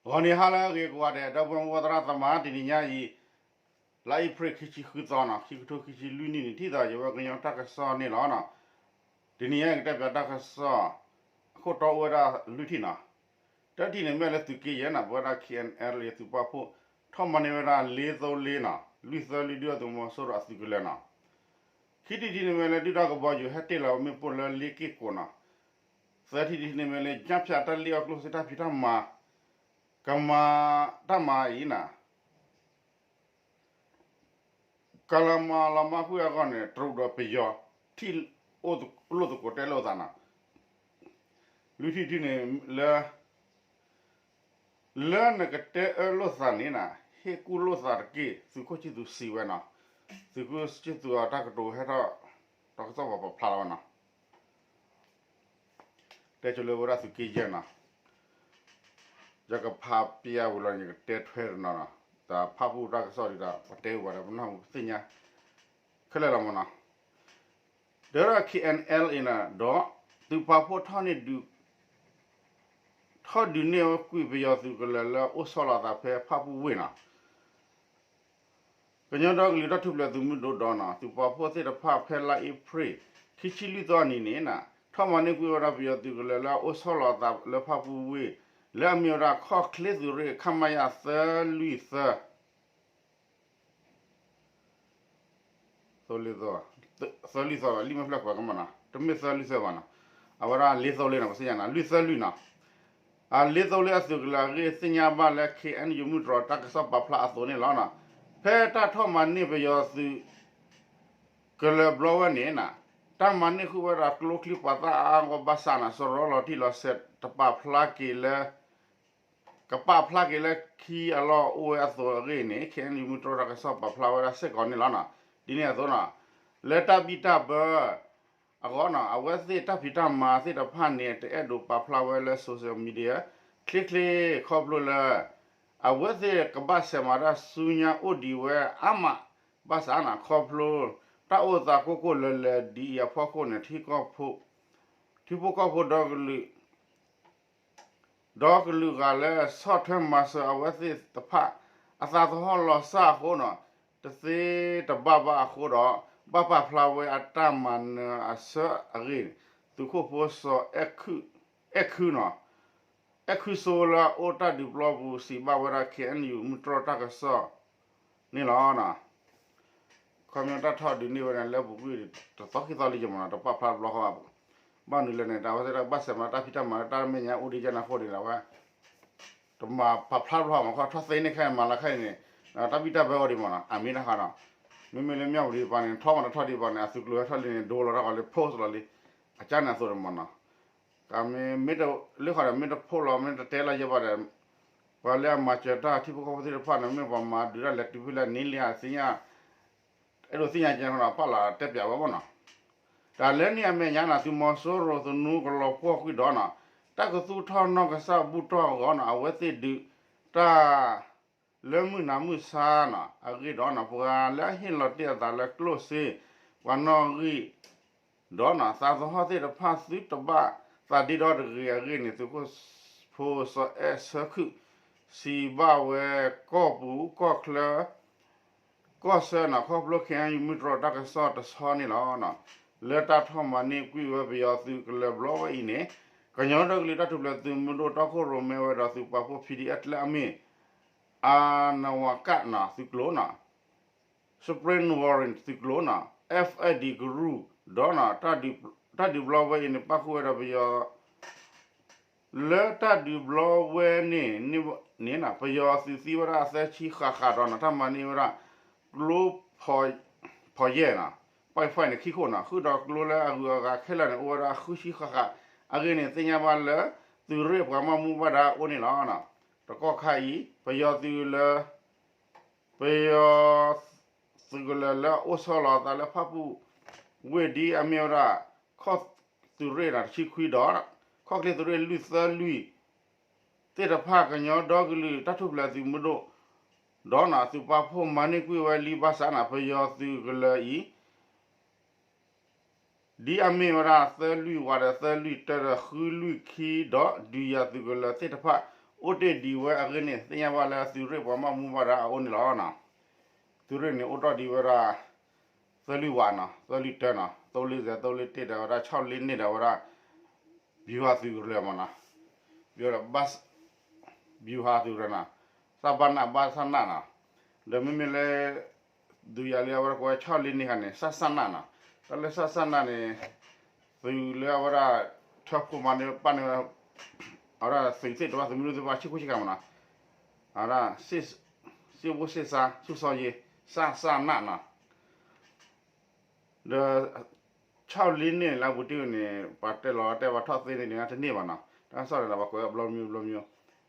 ဂီၤနံၤဟါလၢအဂ့ၤကိးဂၤဒဲး ဒီပုၢ်ဝဲၢ်မိၢ်ပၢ်သရၣ်သမါ တနံၤညါအံၤ လါအ့ဖြ့ၣ်ခံဆံဃုသီနီၤ ခံကထိခံဆံလွံၢ်နံၣ်န့ၣ် ထံၣ်သးယဝဲကညီတၢ်ကစီၣ်န့ၣ်လီၤ. တနံၤညါအံၤ ကတဲပၠးတၢ်ကစီၣ် အခိၣ်တီအိၣ်ဝဲဒၣ်လွံၢ်ထံၣ်နီၤ. တၢထံၣ်န့ၣ်မ့ၢ်လၢသုးက့ယဲၢ်နီၤ ပဝဲဒၣ် K N L သုးပာ်ဖှိၣ် ထီၣ်မၤန့ၢ်ဝဲဒၣ်လ့သိလ့နီၤ လွံၢ်သၢလွံၢ်ဒုၣ်ဒါသုးမီၤစိရိၤအသုးကလၢၤနီၤ. ခံထံၣ်တထံၣ်န့ၣ်မ့ၢ်လၢဒုၣ်ဒါကဘီယူၤဟဲတ့ၢ်လီၤမ့ၣ်ပိၢ်လၢလ့က့ၢ်ကိးနီၤ. သၢထံၣ်တထံၣ်န့ၣ်မ့ၢ်လၢ ကၠၣ်ဖၠးတၢ်လ့ၣ်အီၣ်ကျိၣ်စ့တၢ်ဖံးတၢ်မၤ ကမၤတၢ်မၤအံၤနီၤ ကလၤမၤလီၤမၢ်ကွံာ်အဂီၢ်န့ၣ် တရူးဒီးပယီၤ ထံၣ်လိာ်သကိးတဲလိာ်သးနီၤ. လွံၢ်ထံၣ်တထံၣ်န့ၣ်လၢ လၢနကတဲအၢလိာ်သးန့ၣ်နီၤ ဟ့ၣ်ကူၣ်လိာ်သးတက့ၢ် သုးခိၣ်ဆံသူးစံးဝဲနီၤ. သုးခိၣ်ဆံသူးအတၢ်ကတိၤဟဲထီၣ် တၢ်ကစီၣ်ပာ်ဖျါလီၤဝဲနီၤ. တဲဆိလၢဝဲဒၣ်သုးက့ယဲၢ်နီၤ. ယကဖးပျၢ်ဝံၤလီၤန့ၣ် ယကတဲထွဲတနီၤနီၤ. တၢ်ဖးဖူတၢ်ကစီၣ်ဒ်ဒီး ပတဲဝံၤဘၣ်ဒီး ပနၢ်ဟူသ့ၣ်ညါ ခဲလၢာ်လီၤမ့ၢ်နီၤ. ဒီး K N L A နီၤ ဒီး သုးပာ်ဖှိၣ်ထီၣ်န့ၢ်ဒုး ထီၣ်ဒုးန့ၢ်ဝဲကွံာ်ပယီၤသုးကလၢၤလၢအအိၣ်ဆီလီၤအသးဖဲဖၣ်ပူၣ်ဝ့ၢ်နီၤ. ကညီဒီကလုာ်တၢ်ထူၣ်ဖျဲးသုးမုၢ်ဒိၣ်ဒီးနီၤ သုးပာ်ဖှိၣ်သ့ၣ်တဖၣ်ဖဲလါအ့ဖြ့ၣ် ခံဆံလွံၢ်သီအနံၤန့ၣ်နီၤ ထီၣ်မၤန့ၢ်ကွံာ်ဝဲဒၣ်ပယီၤသုးကလၢၤလၢအအိၣ်ဆီလီၤအသးလၢဖၣ်ပူၣ်ဝ့ၢ် လၢအမ့ၢ်ဝဲဒၣ်ခီၣ်ချ့သုးရ့ၣ် ခမရ သၢလွံၢ်သၢ သၢလွံၢ်သၢ သၢလွံၢ်သၢဘၣ် လံာ်မ့ၢ်ဖျၢၣ်ကွဲးကမနီၤ တမ့ၢ်သၢလွံၢ်သၢဘၣ်နီၤ အဝဲဒၣ်လ့သိလ့နီၤ ပသ့ၣ်ညါနီၤ လွံၢ်သၢလွံၢ်နီၤ အလ့သိလ့အသုးကလၢၤအဂ့ၢ်သ့ၣ်ညါဘၣ်လၢ K N U မုၢ်တြီၤတၢ်ကစီၣ်ပာ်ဖျါအသိးန့ၣ်လီၤ. ဖဲတၢ်ထီၣ်မၤန့ၢ်ပယီၤသုး ကလၢၤဘျီဝဲန့ၣ်နီၤ တၢ်မၤန့ၢ်ဃုာ်ဝဲဒၣ်ကျိချံပှၤသၣ်အါအါဂီၢ်ဘၣ်ဆၣ်နီၤ စရီလီၤတံၢ်လီၤဆဲးတပာ်ဖျါက့ၤလၢ ကပာ်ဖျါက့ၤလၢခံအလီၢ်အိၣ်ဝဲအသိးအဂ့ၢ်န့ၣ် K N U မုၢ်တြီၤတၢ်ကစီၣ်ပာ်ဖျါဝဲဒၣ်စ့ၢ်ကီးန့ၣ်လီၤ. ဒ်န့ၣ်အသိးနီၤ လၢတၢ်ဘံၣ်တၢ်ဘၢ အဂီၢ်နီၤ အဝဲသ့ၣ်တၢ်ဖံးတၢ်မၤသ့ၣ်တဖၣ်န့ၣ် တအဲၣ်ဒိးပာ်ဖျါဝဲလၢ social media ချ့ချ့ခီဖျိလၢ အဝဲသ့ၣ်ကဘၣ်ဆဲးမၤတၢ်ဆူညါအိၣ်ဒံးဝဲအါမး ဘၣ်ဆၣ်နီၤ ခီဖျိ တၢ်အိၣ်သးကိၢ်ကိၢ်လၢၤလၢၤဒ်အံၤအဖီခိၣ်န့ၣ် ထံဖိကီၢ်ဖိဒီကလုာ် ဒီကလုာ်ဂၤလၢဆီၣ်ထွဲမၤစၢၤအဝဲသ့ၣ်တဖၣ် အသးသဟီၣ်လီၤစၢ်အဃိနီၤ တသ့တဘၣ်ဘၣ်အဃိဒီး ဘၣ်ပာ်ဖျါဝဲအတၢ်မၤနၢၤအဆၢအဂ့ၢ်န့ၣ် သုးခိၣ်ဖိစီၤအဲၣ်ခုနီၤ အဲၣ်ခုစိလၢအအိၣ်တၢ်ဒုးပျီပူၤစံးဘၣ်ဝဲဒၣ် K N U မုၢ်တြီၤတၢ်ကစီၣ်န့ၣ်လီၤ. ခီပညီတၢ်ထီၣ်ဒုးန့ၢ်ဝဲန့ၣ် လၢအပူၤကွံာ်တသီခံသီလံကမနီၤ တပာ်ဖျါတဘျီဃီဘၣ် ဘၣ်နုၤလဲၣ်န့ၣ် တၢ်ဝဲသ့ၣ်တၢ်ဘၣ်ဆဲးမၤတၢ်ဖံးတၢ်မၤလၢတၢ်မဲာ်ညါအိၣ်ဒံးကန့ၣ်အဃိန့ၣ်ဒီးဝဲ တမၤပာ်ဖျါတဘျီဃီမး ခီထီၣ်သ့န့ၢ်ခဲအံၤမၤလၢခဲအံၤန့ၣ် တၢ်ဘံၣ်တၢ်ဘၢအီၤဒံးမနီၤ အမ့ၢ်တၢ်ဃီနီၤ မ့မ့ၢ်လၢမၠၣ်ဝတံၤတပၤန့ၣ် ထီၣ်မးတထီၣ်ဒံးဘၣ်န့ၣ် အသုးကျိၤဟဲထီၣ်လံန့ၣ် ဒိလီၤတၢ်ဃီလၢ post လီၤလံ အကၢ်န့ၣ်အသိးဒီးမနီၤ ကမ့ၢ် မ့ၢ်တလၢဃီဒီး မ့ၢ်တဖိးလီၤ မ့ၢ်တတဲလီၤယဲဘၣ်ဒီး ပှၤလၢအမၤစၢၤတၢ်ထံဖိကီၢ်ဖိသ့ၣ်တဖၣ်န့ၣ် မ့ၢ်ပှၤမၤဒုးတၢ်လဲၤတုၤဖဲလဲၣ်န့ၣ်လံအသ့ၣ်ညါ အဲၣ်ဒိးသ့ၣ်ညါကဲန့ၣ် ပာ်လီၤတဲပၠးဝဲမနီၤ တၢ်လၢန့ၣ်အမဲာ်ညါနီၤ သုးမီၤစိရိၤသနူကလီၤပှီၢ်ကွံာ်ဒီးနီၤ တၢ်ကသူၣ်ထီၣ်နီၢ်ကစၢ်ဘူၣ်တီၢ်အဂီၢ်နီၤ အဝဲသ့ၣ်ဒုးတၢ် လၢမုၢ်နၤမုၢ်ဆါနီၤ အဂ့ၢ်ဒီးနီၤ ပှၤလၢအဟ့ၣ်လီၤတ့ၢ်အသးလၢကျိၣ်စ့ ပှၤနီၣ်ဂံၢ် ဒီးနီၤ သးသဟီၣ်သ့ၣ်တဖၣ်သုတဘၣ်သးဒ့ဒီတဂ့ၤအဂ့ၢ်န့ၣ် သုးခိၣ်ဖိစီၤအဲၣ်ဆၢခုၣ် စံးဘၣ်ဝဲကီၢ်ပူၤကီၢ်ချၢ ကီၢ်ဆၢနီၤ ခီဖျိ K N U မုၢ်တြီၤတၢ်ကစီၣ်တဆီန့ၣ်လီၤ. လၢတၢ်ထီၣ်မၤန့ၢ်ကွံာ်ဝဲပယီၤသုးကလၢၤဘျီဝဲအံၤန့ၣ် ကညီဒီကလုာ်တၢ်ထူၣ်ဖျဲးသုးမုၢ်ဒိၣ်တီခိၣ်ရိၣ်မဲဝဲဒီးသုးပာ်ဖှိၣ် P D F လၢအမ့ၢ် အနဝကနီၤ သုးကျိၤနီၤ Spring Warrior သုးကျိၤနီၤ F I D ကရူၢ် ဒီးနီၤ တၢ်ဒုးဘျီဝဲအံၤန့ၣ် ပၣ်ဃုာ်ဝဲဒီးပယီၤ လၢတၢ်ဒုးဘျီဝဲန့ၣ် န့ၣ်နီၤ ပယီၤသုးသံဝဲဒၣ်သၢဆံဃၣ်ဃၣ်ဒီးနီၤ တၢ်မၤန့ၢ်ဝဲဒၣ် ကျိ ဖီယဲၢ်နီၤ ပၢ်ဖီန့ၣ် ခံခိၣ်နီၤ ဃုာ်ဒီးကျိလၢအဂုၤအဂၤခဲလၢာ်န့ၣ် အိၣ်ဝဲဒၣ်ဃုဆံဃၣ်ဃၣ် အဂ့ၢ်န့ၣ် သ့ၣ်ညါဘၣ်လၢ သုးရ့ၣ်ပှၤဘၣ်မူဘၣ်ဒါအိၣ်န့ၣ်လီၤ. တကီၢ်ခါအံၤ ပယီၤသုးလၢ ပယီၤသုးကလၢၤလၢအအိၣ်ဆီလီၤအသးလၢဖၣ်ပူၣ်ဝ့ၢ်ဒ်အမ့ၢ်ဝဲဒၣ် ခီၣ်သုးရ့ၣ်နီၤ တဆံခွံဒီး ခီၣ်ချ့သုးရ့ၣ်လွံၢ်သၢလွံၢ် သ့ၣ်တဖၣ်ကညီဒီကလုာ်တၢ်ထူၣ်ဖျဲးသုးမုၢ်ဒိၣ် ဒီးနီၤ သုးပာ်ဖှိၣ်မၤန့ၢ်ကွံာ်ဝဲလံဘၣ်ဆၣ်နီၤ ပယီၤသုးကလၢၤအံၤ ဒ်အမ့ၢ်ဝဲဒၣ်သၢလွံၢ်ဝးဒီးသၢလွံၢ်တၢဒီးဃုလွံၢ်ခံဒီး ဒုးယၤသုးကလၢၤသ့ၣ်တဖၣ် အိၣ်တ့ၢ်ဒံးဝဲအဂ့ၢ်န့ၣ် သ့ၣ်ညါဘၣ်လၢသုးရ့ၣ်ပှၤဘၣ်မူဘၣ်ဒါအအိၣ်န့ၣ်လီၤနီၤ. သုးရ့ၣ်န့ၣ် အိၣ်ထီၣ်ဒံးဝဲဒၣ် သၢလွံၢ်ဝးနီၤ, သၢလွံၢ်တၢနီၤ, သၢလွံၢ်သဲးသၢလွံၢ်တ့ၢ်ဒီးဝဲဒၣ် ဆီၣ်လ့န့ၢ်ဒီးဝဲဒၣ် ဗျူဟာသုးကလၢၤမ့ၢ်နီၤ, ဗျူဟာသုးကလၢၤနီၤ, စၣ်ဘၣ်နၣ် ဘၣ်ဆၣ်နၣ်နီၤ, ဒီးမ့မ့ၢ်လၢ ဒုးယၤလၢအဝဲဒၣ်ကိးဝဲဆီၣ်လ့န့ၢ်ခါန့ၣ် စၣ်စၣ်နၣ်နီၤ, တၢ်လၢစၣ်စၣ်နၣ်န့ၣ် သုးလၢအဝဲဒၣ် ထၢဖှိၣ်မၤန့ၢ်ပာ်န့ၢ်ဝဲ အဝဲဒၣ်သုးသ့ၣ်တဖၣ် သုးမုၢ်ဒိၣ်သ့ၣ်တဖၣ် ဆံးခိၣ်ဆံးခါမ့ၢ်နီၤ, အဝဲဒၣ် စစ်မှုစစ်စား စုစောင့်ရေး စၣ်စၣ်နၣ်နီၤ, ဒီး ဆီၣ်လ့န့ၢ်လၢအပူၤတ့ၢ်န့ၣ် ပှၤတဲလီၤတဲပှၤထီၣ်သ့န့ၣ် တန့ၢ်ဘၣ်နီၤ, တၢ်ကစီၣ်န့ၣ်ဒီး ပှၤကွဲးအဘျီမံဘျီမံ,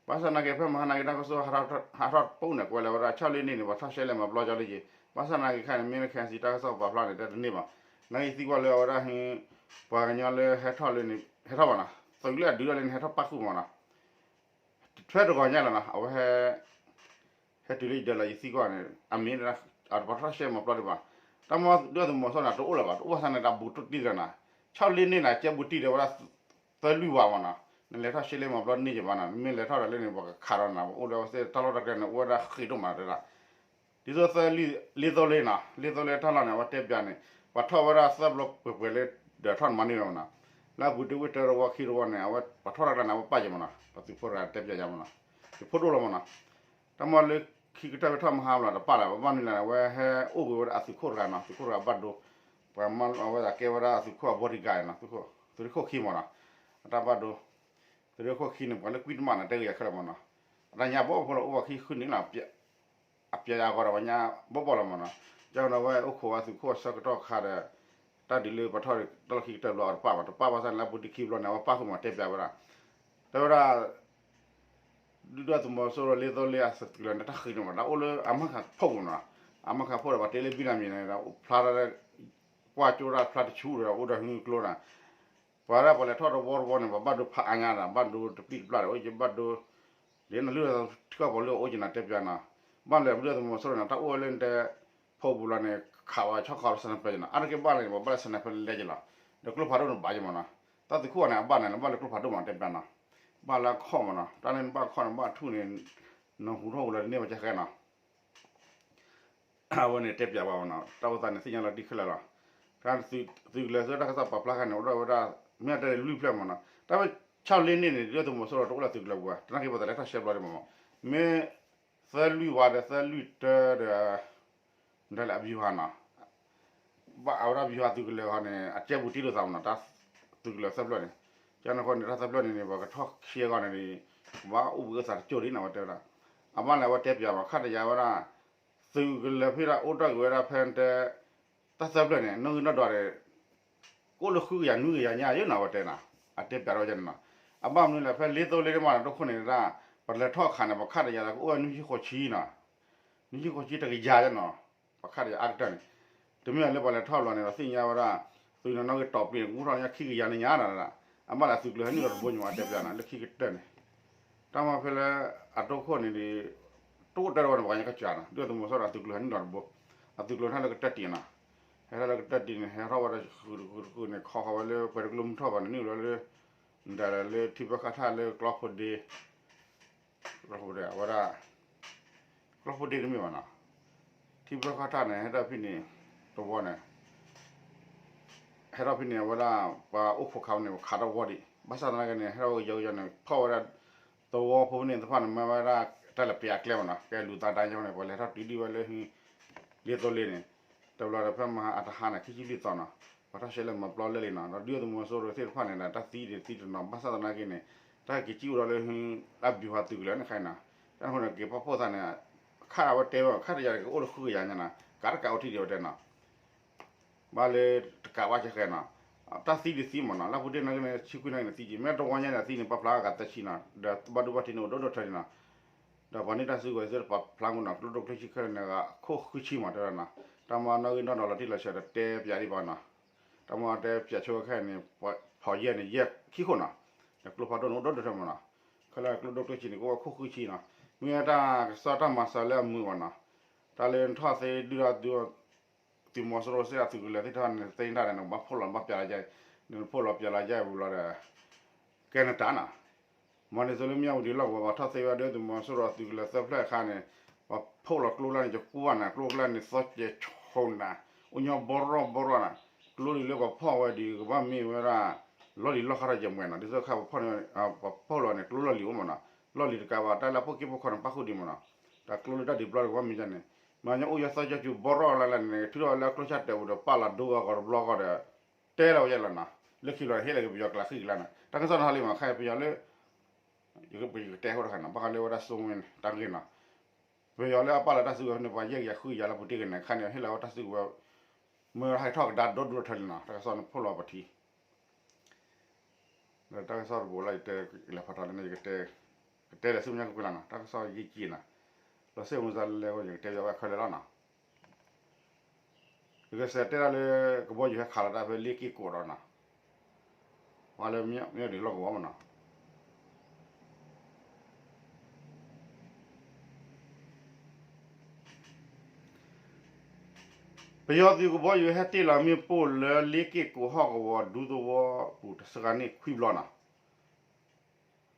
ဘၣ်ဆၣ်သနာ်က့ ဖဲမဟါနာ်က့ တၢ်ကစီၣ်ဟးထီၣ်ပူၤန့ၣ် ကွဲးလၢဝဲဒၣ် ဆီၣ်လ့န့ၢ်န့ၣ် ပှၤထီၣ်ရှဲလဲၣ်မၤပျီကၠီလၢက့ၤ, ဘၣ်ဆၣ်သနာ်က့ခဲအံၤန့ၣ် မ့ၢ်လၢ ခဲအံၤစံး တၢ်ကစီၣ်ပာ်ဖျါန့ၣ် တန့ၢ်ဘၣ်, နာ်က့သံကွၢ်လၢအဝဲဒၣ်ဟ့ ပှၤကညီလၢဟဲထီၣ်လၢန့ၣ် ဟဲထီၣ်ဘၣ်နီၤ, သုးလၢအဒုးထီၣ်လၢန့ၣ် ဟဲထီၣ်ပၣ်ဃုာ်မ့ၢ်နီၤ, ထွဲတဂီၤညါလီၤနီၤ, အဝဲ ဟဲတုၤလၢယဒၢးလီၤ ယသံကွၢ်န့ၣ် အမ့ၢ်ဒၣ် အတပှၤထီၣ်ရှဲမၤပျီဒံးဘၣ်, တၢ်မ့ၢ်ဒုၣ်ဒါသုးမီၤစိရိၤန့ၣ် တအိၣ်လၢၤဘၣ်, တအိၣ်ဘၣ်ဆၣ်န့ၣ် တၢ်ဘူးတံၢ်တဂၤနီၤ, ဆီၣ်လ့န့ၢ်န့ၣ် ကဲဘူးတံၢ်ဒီးဝဲဒၣ် သၢလွံၢ်ဝးမ့ၢ်နီၤ, နလဲၤထီၣ်ရှဲလဲၣ်မၤပျီတန့ၢ်ကဘၣ်နီၤ, မ့ၢ်လဲၤထီၣ်ဒီးလၢန့ၣ် ပှၤကခးဒီးနၤ, ပအိၣ်ဒီးဝဲသ့ၣ်တၢ်လီၢ်တၢ်ကျဲန့ၣ် အိၣ်ဝဲဒၣ်ဃ့ဒိၣ်မးတဲဒၣ်, ဒ်သိးသၢလွံၢ် လ့သိလ့နီၤ, လ့သိလ့တၢ်လီၢ်န့ၣ် အဝဲတဲပျးန့ၣ် ပှၤထီၣ်ဝဲဒၣ်သၢဘျီပှဲၤပှဲၤလၢ ဒီးထီၣ်နမၤန့ၢ်ဝဲမ့ၢ်နီၤ, လၢအပူၤတ့ၢ်ဝ့ၢ်တၢတဝီခံတဝီန့ၣ် အဝဲပှၤထီၣ်တၢ်ကျါန့ၣ် အဝဲပာ်ယဲၢ်မ့ၢ်နီၤ, ပှၤသုးဖိတဂၤတဲပျးယၤမ့ၢ်နီၤ, သုးဖိဒိၣ်လီၤမ့ၢ်နီၤ, တၢ်မ့ၢ်လၢခံကတၢၢ်ဝဲထီၣ်မဟါဘျီတပာ်လၢၤ ဘၣ်မနုၤလဲၣ်န့ၣ် အဝဲဟဲအိၣ်က့ၤဝဲဒၣ်အသုးခိၣ်တဂၤနီၤ, သုးခိၣ်တဂၤဘၣ်ဒိ, ပှၤမ့ၢ်အဝဲဒၣ်ကဲဝဲဒၣ်အသုးခိၣ်အဘီတံၢ်ဂၤနီၤ, သုးခိၣ်ခံမ့ၢ်နီၤ, အတၢ်ဘၣ်ဒိ, သုးခိၣ်ခံန့ၣ် ပှၤလၢကွံတမးန့ၣ် တဲဂ့ၤယၤခဲလၢာ်မ့ၢ်နီၤ, အတၢ်ညါဘီဖိလီၤ အိၣ်ဝဲခံဃုနံၣ်လီၤ အပျဲယၤအဂီၤဒီးပှၤညါဘီဘီလီၤမ့ၢ်နီၤ, ကန့ၣ်ဝဲအိၣ်ခိးဝဲသုးခိၣ်အဆၢကတီၢ်ခါဒီး တၢ်ဒုးလၢပှၤထီၣ်တၢ်လီၢ်ခံကတၢၢ်ဘျီအတပာ်ဘၣ်, တပာ်ဘၣ်ဆၣ်န့ၣ် လၢအပူၤတ့ၢ်ခံဘျီန့ၣ် အဝဲပာ်ဃုာ်မးတဲပျးဝဲဒၣ်, တဲဝဲဒၣ် ဒုၣ်ဒါသုးမီၤစိရိၤလ့သိလ့အသုးကလၢၤန့ၣ် တၢ်ဃ့န့ၣ်မ့ၢ် တၢ်အိၣ်လၢအမၤခးဖီၣ်ပူၤနီၤ, အမၤခးဖီၣ်ဒီးပှၤတ့လၢဘံၣ်နၤမံၤန့ၣ်ဒီး ဖျါတၢ် ကွၢ်ကၠိတၢ်ဖျါတဆူၣ်ဒီး အိၣ်ဒီးဟံၣ်ကျိနီၤ, ပှၤဒၣ်ပှၤလဲၤထီၣ်တဝီတဝီန့ၣ် ပှၤဘၣ်ဒိဖးအါညါဒီး ဘၣ်ဒိတပျံၤတပျၢ်ဒီး အိၣ်ကဘၣ်ဒိ, ဒ်နလုၢ်ထံကီၢ်ပီၤလုၢ်အိၣ်က့ၤနၤတဲပျးနီၤ, ဘၣ်လဲၤဒုၣ်ဒါသုးမီၤစိရိၤန့ၣ် တၢ်အိၣ်ဝဲလၢနတဲ ဖီၣ်ပူၤလီၤန့ၣ် ခးဝဲဆီၣ်ခီလၢ sniper နီၤ, အါတက့ၢ်ဘၣ်လၢန့ၣ် ပှၤဘၣ်လၢ sniper လဲက့ၤလီၤ, ဒီးကျိဖးဒိၣ်န့ၣ်ဘၣ်က့ၤမ့ၢ်နီၤ, တၢ်သုးခိၣ်န့ၣ် အဘၣ်န့ၣ် ဘၣ်လၢကျိဖးဒိၣ်မးတဲပျးနီၤ, ဘၣ်လၢအခီၣ်မ့ၢ်နီၤ, တၢ်လၢနဘၣ်ခီၣ်န့ၣ် ဘၣ်ထူၣ်န့ၣ် နဟူးထီၣ်ဟူးလီၤတန့ၢ်ဘၣ်ကဲဃဲနီၤ အဝဲန့ၣ်တဲပျးဝဲမ့ၢ်နီၤ, တၢ်အိၣ်သးန့ၣ်သ့ၣ်ညါလီၤတံၢ်ခဲလၢာ်လီၤ, တၢ်သုးကလၢၤဆၢတၢ်ကစီၣ်ပာ်ဖျါခါန့ၣ် အိၣ်ဒီးဝဲဒၣ် မ့ၢ်တဲလွံၢ်ဖျၢၣ်မ့ၢ်နီၤ, တၢ်ဝဲဆီၣ်လ့န့ၢ်န့ၣ် ဒုၣ်ဒါသုးမီၤစိရိၤတအိၣ်လၢသုးကလၢၤပူၤဘၣ်, တနာ်က့ၤပှၤတလဲၤထီၣ်ရှဲဘျီဒံးမ့ၢ်နီၤ, မ့ၢ်သၢလွံၢ်ဝးဒီးသၢလွံၢ်တၢဒီး နတဲလၢအဗျူဟာနီၤ, ဘၣ်အဝဲဒၣ်ဗျူဟာသုးကလၢၤဃီန့ၣ် အကဲဘူးတံၢ်လိာ်သးမ့ၢ်နီၤ, တၢ်သုးကလၢၤသၢဖျၢၣ်န့ၣ်, ကန့ၣ်ဃီန့ၣ် တၢ်သၢဖျၢၣ်န့ၣ်န့ၣ် ပှၤကထီၣ်ခံဂီၢ်န့ၣ် ကဘၣ်အိၣ်ဘှံးအိၣ်သါတကၠိၢ်ဒံးနီၤ ဝဲတဲဝဲဒၣ်, အဘၣ်လဲၣ်အဝဲတဲပျးမ့ၢ် ခါတယၤဝဲဒၣ် သုးကလၢၤဖဲဒၣ်အိၣ်တ့ၢ်က့ၤဝဲဒၣ်ဖဲတဲ တၢ်သၢဖျၢၣ်န့ၣ် နီၣ်ဂံၢ်နီၣ်ဒွးဒီး ကအိၣ်လၢဃုကယၤနွံကယၤညါယဲနီၤ ဝဲတဲနီၤ, အတဲပျးထီၣ်ဝဲန့ၣ်နီၤ, အဘၣ်မနုၤလဲၣ် ဖဲလ့သိလ့တမးနီၤ တခိၣ်န့ၣ်ဒၣ် ပှၤလဲၤထီၣ်ခးန့ၣ် ပှၤခါတယၤဒီးကအိၣ်ဝဲနွံဆံဃိးဆံနီၤ, နွံဆံဃိးဆံတကယၤယဲနီၤ, ပှၤခါတယၤအါကတၢၢ်န့ၣ်, တမ့ၢ်လၢပှၤလဲၤထီၣ်လီၤန့ၣ်ဒီးသ့ၣ်ညါဝဲဒၣ် သုးနီၣ်ဂံၢ်တီၢ်ပျံၤန့ၣ် ကအိၣ်ထီၣ်ညါခံကယၤန့ၣ်ညါနီၤ, အဘၣ်လဲၣ်သုးကလၢၤဟဲနုာ်လီၤတဘိညါ အတဲပျးနီၤ လၢခံကတၢၢ်န့ၣ် တၢ်မၤဖဲလၢ အတခိၣ်န့ၣ်ဒီး တအိၣ်တၢ်တဝဲန့ၣ် ပှၤကညီကစၢ်နီၤ ဒုၣ်ဒါသုးမီၤစိရိၤအသုးကလၢၤဟဲနုာ်လီၤတဘိ, အသုးကလၢၤဟဲလၢကတၢၢ်တံၢ်နီၤ, ဟဲထီၣ်လၢကတၢၢ်တံၢ်န့ၣ် ဟဲထီၣ်ဝဲဒီးဃုာ်တဃုာ်တဃုာ်န့ၣ် ခီဃီၤဝဲလၢပှဲၤတကလိမ့ၢ်ထီၣ်ဘၣ်န့ၣ် နုာ်လီၤလၢ နဒၣ်လၢထံပၢၢ်ခီၣ်ထၣ်လၢကျီဖိဒ့ ကျီဖိဒ့ အဝဲဒၣ် ကျီဖိဒ့တမ့ၢ်ဘၣ်နီၤ, ထံပၢၢ်ခီၣ်ထၣ်န့ၣ် ဟဲထီၣ်ဖဲန့ၣ် တဝီန့ၣ် ဟဲထီၣ်ဖဲန့ၣ် အဝဲဒၣ် ပှၤအိၣ်ခိးခးဝဲန့ၣ် ပှၤခးထီၣ်ဝီဒံး ဘၣ်ဆၣ်သနာ်က့န့ၣ် ဟဲထီၣ်ဝဲကယီကယီန့ၣ် ဖီၣ်ဝဲဒၣ် သဝီဖိန့ၣ်သ့ၣ်တဖၣ်န့ၣ် မၤဝဲဒၣ် တၢ်လဲၤပျးအကျဲမ့ၢ်နီၤ ကဲလူၤသးဒါညါန့ၣ် ပှၤလဲၤထီၣ်တုၤဒံးဝဲလၢ လ့သိလ့န့ၣ် တဘျီဒီးဖဲမဟါအတဟါန့ၣ် ခံဆံလွံၢ်သီနီၤ ပှၤထီၣ်ရှဲလဲၣ်မၤပျီလဲၣ်လံနီၤ ဒီးဒုၣ်ဒါသုးမီၤစိရိၤသ့ၣ်တဖၣ်န့ၣ်ဒီး တၢ်သံဒံးသံတနီၤ ဘၣ်ဆၣ်သနာ်က့န့ၣ် တၢ်က့ၤကံၣ်အိၣ်ဒီးလၢ အဗျူဟာသုးကလၢၤန့ၣ်ခါအံၤနီၤ တၢ်န့ၣ်အဃိန့ၣ် က့ၤဖီၣ်ဖီၣ်သးန့ၣ် ခါအဝဲတဲဝဲ ခါတယၤကအိၣ်လၢဃုကယၤညါနီၤ ကးတကးအိၣ်ထံၣ်ဒံးဝဲတဲနီၤ ဘၣ်လၢတကးဘၣ်ကဲဃဲနီၤ တၢ်သံဒံးသံမ့ၢ်နီၤ လၢပူၤတ့ၢ်နာ်က့န့ၣ် ဆံခွံနာ်က့န့ၣ်သံက့ၤ မ့ၢ်တဝီညါန့ၣ်သံန့ၣ် ပာ်ဖျါဂၤသၢဆံနီၤ ဒီးဘၣ်ဒိဘၣ်ထံးန့ၣ်အိၣ်ဒိၣ်ဒိၣ်ထီၣ်နီၤ ဒီးပှၤန့ၢ်တၢ်စုကဝဲၤသ့ၣ်တဖၣ်ပာ်ဖျါမ့ၢ်နီၤ ကျိဒိၣ်ကျိဆံးခဲလၢာ်န့ၣ် အခိၣ်ဃုဆံမ့ၢ်တဲဝဲနီၤ တၢ်မၤနီၣ်ဂံၢ်နီၣ်ဒွးလီၤတံၢ်လီၤဆဲးဒီးတဲပျးဒံးပှၤနီၤ တၢ်မၤတဲပျးဆိခဲအံၤန့ၣ် ဖီၣ်ယဲၢ်န့ၣ် ယဲၢ်ခံခိၣ်နီၤ ဒီးကျိဖးဒိၣ်န့ၣ်အိၣ်ဒိၣ်ဒိၣ်ထီၣ်မ့ၢ်နီၤ ခဲလၢာ်ကျိဒိၣ်ကျိဆံးန့ၣ် ကအိၣ်ဝဲခိၣ်ဃုဆံနီၤ မ့ၢ်တၢ်ကစီၣ်တၢ်မၤစၢၤလၢအမုာ်ဘၣ်နီၤ တၢ်လၢနထီၣ်သ့ဒုၣ်ဒါသုး သုးမီၤစိရိၤစ့ၢ်အသုးကလၢၤသ့ၣ်တဖၣ်န့ၣ် သ့ၣ်တၢ်န့ၣ် နကဘၣ်ဖီၣ်လီၤဘၣ်ပျးလီၤယဲၢ် နကဖီၣ်လီၤပျးလီၤယဲၢ်ဝံၤလီၤဒီး ကဲနတၢ်နီၤ မ့ၢ်န့ၣ်သိးလၢမၠၣ်ဝတံၤလီၢ်ကဝီၤ ပှၤထီၣ်သ့ဝဲဒၣ်သုးမီၤစိရိၤအသုးကလၢၤသၢဖျၢၣ်အခါန့ၣ် ပှၤဖီၣ်လီၤကျိလၢန့ၣ် ယကွၢ်နၤ ကျိကျါန့ၣ် သီစဲးဆိနၤ အိၣ်ညီဘီရီၣ်ဘီရီၣ်နၤ ကျိဒ်လၢပှၤဖီၣ်ဝဲဒ်ကဘၣ်မ့ၢ်ဝဲဒၣ် လီၢ်လံၤလီၢ်ခါထီၣ်ယဲၢ်မွဲနီၤ ဒ်သိးခါပဖီၣ်န့ၣ် ပှၤဖီၣ်လီၤန့ၣ် ကျိလီၢ်လံၤအိၣ်မးနီၤ လီၢ်လံၤတကးဘၣ် တၢ်လၢအဖိၣ်က့ၣ်ဖိၣ်ခီန့ၣ် ပၣ်ဃုာ်ဒံးမးနီၤ တၢ်ကျိလၢတၢ်ဒုးပျီတကဘၣ်မ့ၢ်ဒ်န့ၣ် မ့ၢ်ညီအိၣ်ယဲၢ်သီကၠီကၠူၤဘီရီၣ်လၢ်လၢ်န့ၣ် ထုးထီၣ်ဝဲလၢအကျိဆၣ်တဲာ်ပူၤဒီး ပာ်လီၤဒိဂီၤဂီၤတဘျီဂီၤဒီး တဲလီၤဝဲယဲၢ်လီၤနီၤ လၢခံလီၤဟ့ၣ်လီၤက့ၤပယီၤကျးဃံကျါနီၤ တၢ်ကစီၣ်န့ၣ်ဟးလံမး ခါအံၤပယီၤလၢ ယကတဲဟိတခါနီၤ ဘၣ်ဃးလၢဝဲဒၣ်စိဝ့တၢ်ဂ့ၢ်နီၤ ပယီၤလၢအပာ်လီၤတၢ်စုကဝဲၤဖဲန့ၣ် ပှၤယဲၢ်ကယၤဃုကယၤလၢပူၤတ့ၢ်က့ၤန့ၣ် ခါန့ၣ် ဟ့ၣ်လီၤဝဲတၢ်စုကဝဲၤ မ့ၢ်ဝဲဒၣ်ဟဲထီၣ်ကဒါဒိၣ်ဒိၣ်ထီၣ်လံနီၤ တၢ်ကစီၣ်န့ၣ်ဖီၣ်လီၤပထံ ဒီးတၢ်ကစီၣ်တဘိလၢယတဲလဲၤဖးထီလၢန့ၣ် ယကတဲ ကတဲလဲၤဆူမဲာ်ညါကွ့ၢ်ကွ့ၢ်လီၤနီၤ တၢ်ကစီၣ်ယံာ်ကံနီၤ လီၤစ့ၢ်မုၢ်သးလဲၤလဲၤဂီၢ် ယကတဲဘၣ်ခဲလၢာ်လီၤနီၤ ယကစးတဲဒၣ်လၢ ကဘီယူၤဟဲခးလီၤတၢ်ဖဲလ့က့ၢ်ကိးဒီးနီၤ ပှၤလၢမ့ၢ်ဒ်လီၢ်ကဝီၤမးနီၤ ပယီၤသုးကဘီယူၤဟဲတ့ၢ်လီၤမ့ၣ်ပိၢ်လၢ လ့က့ၢ်ကိးဟီၣ်ကဝီၤ ဒူသဝီပူၤတစှၤန့ၢ်ခွံဘျီနီၤ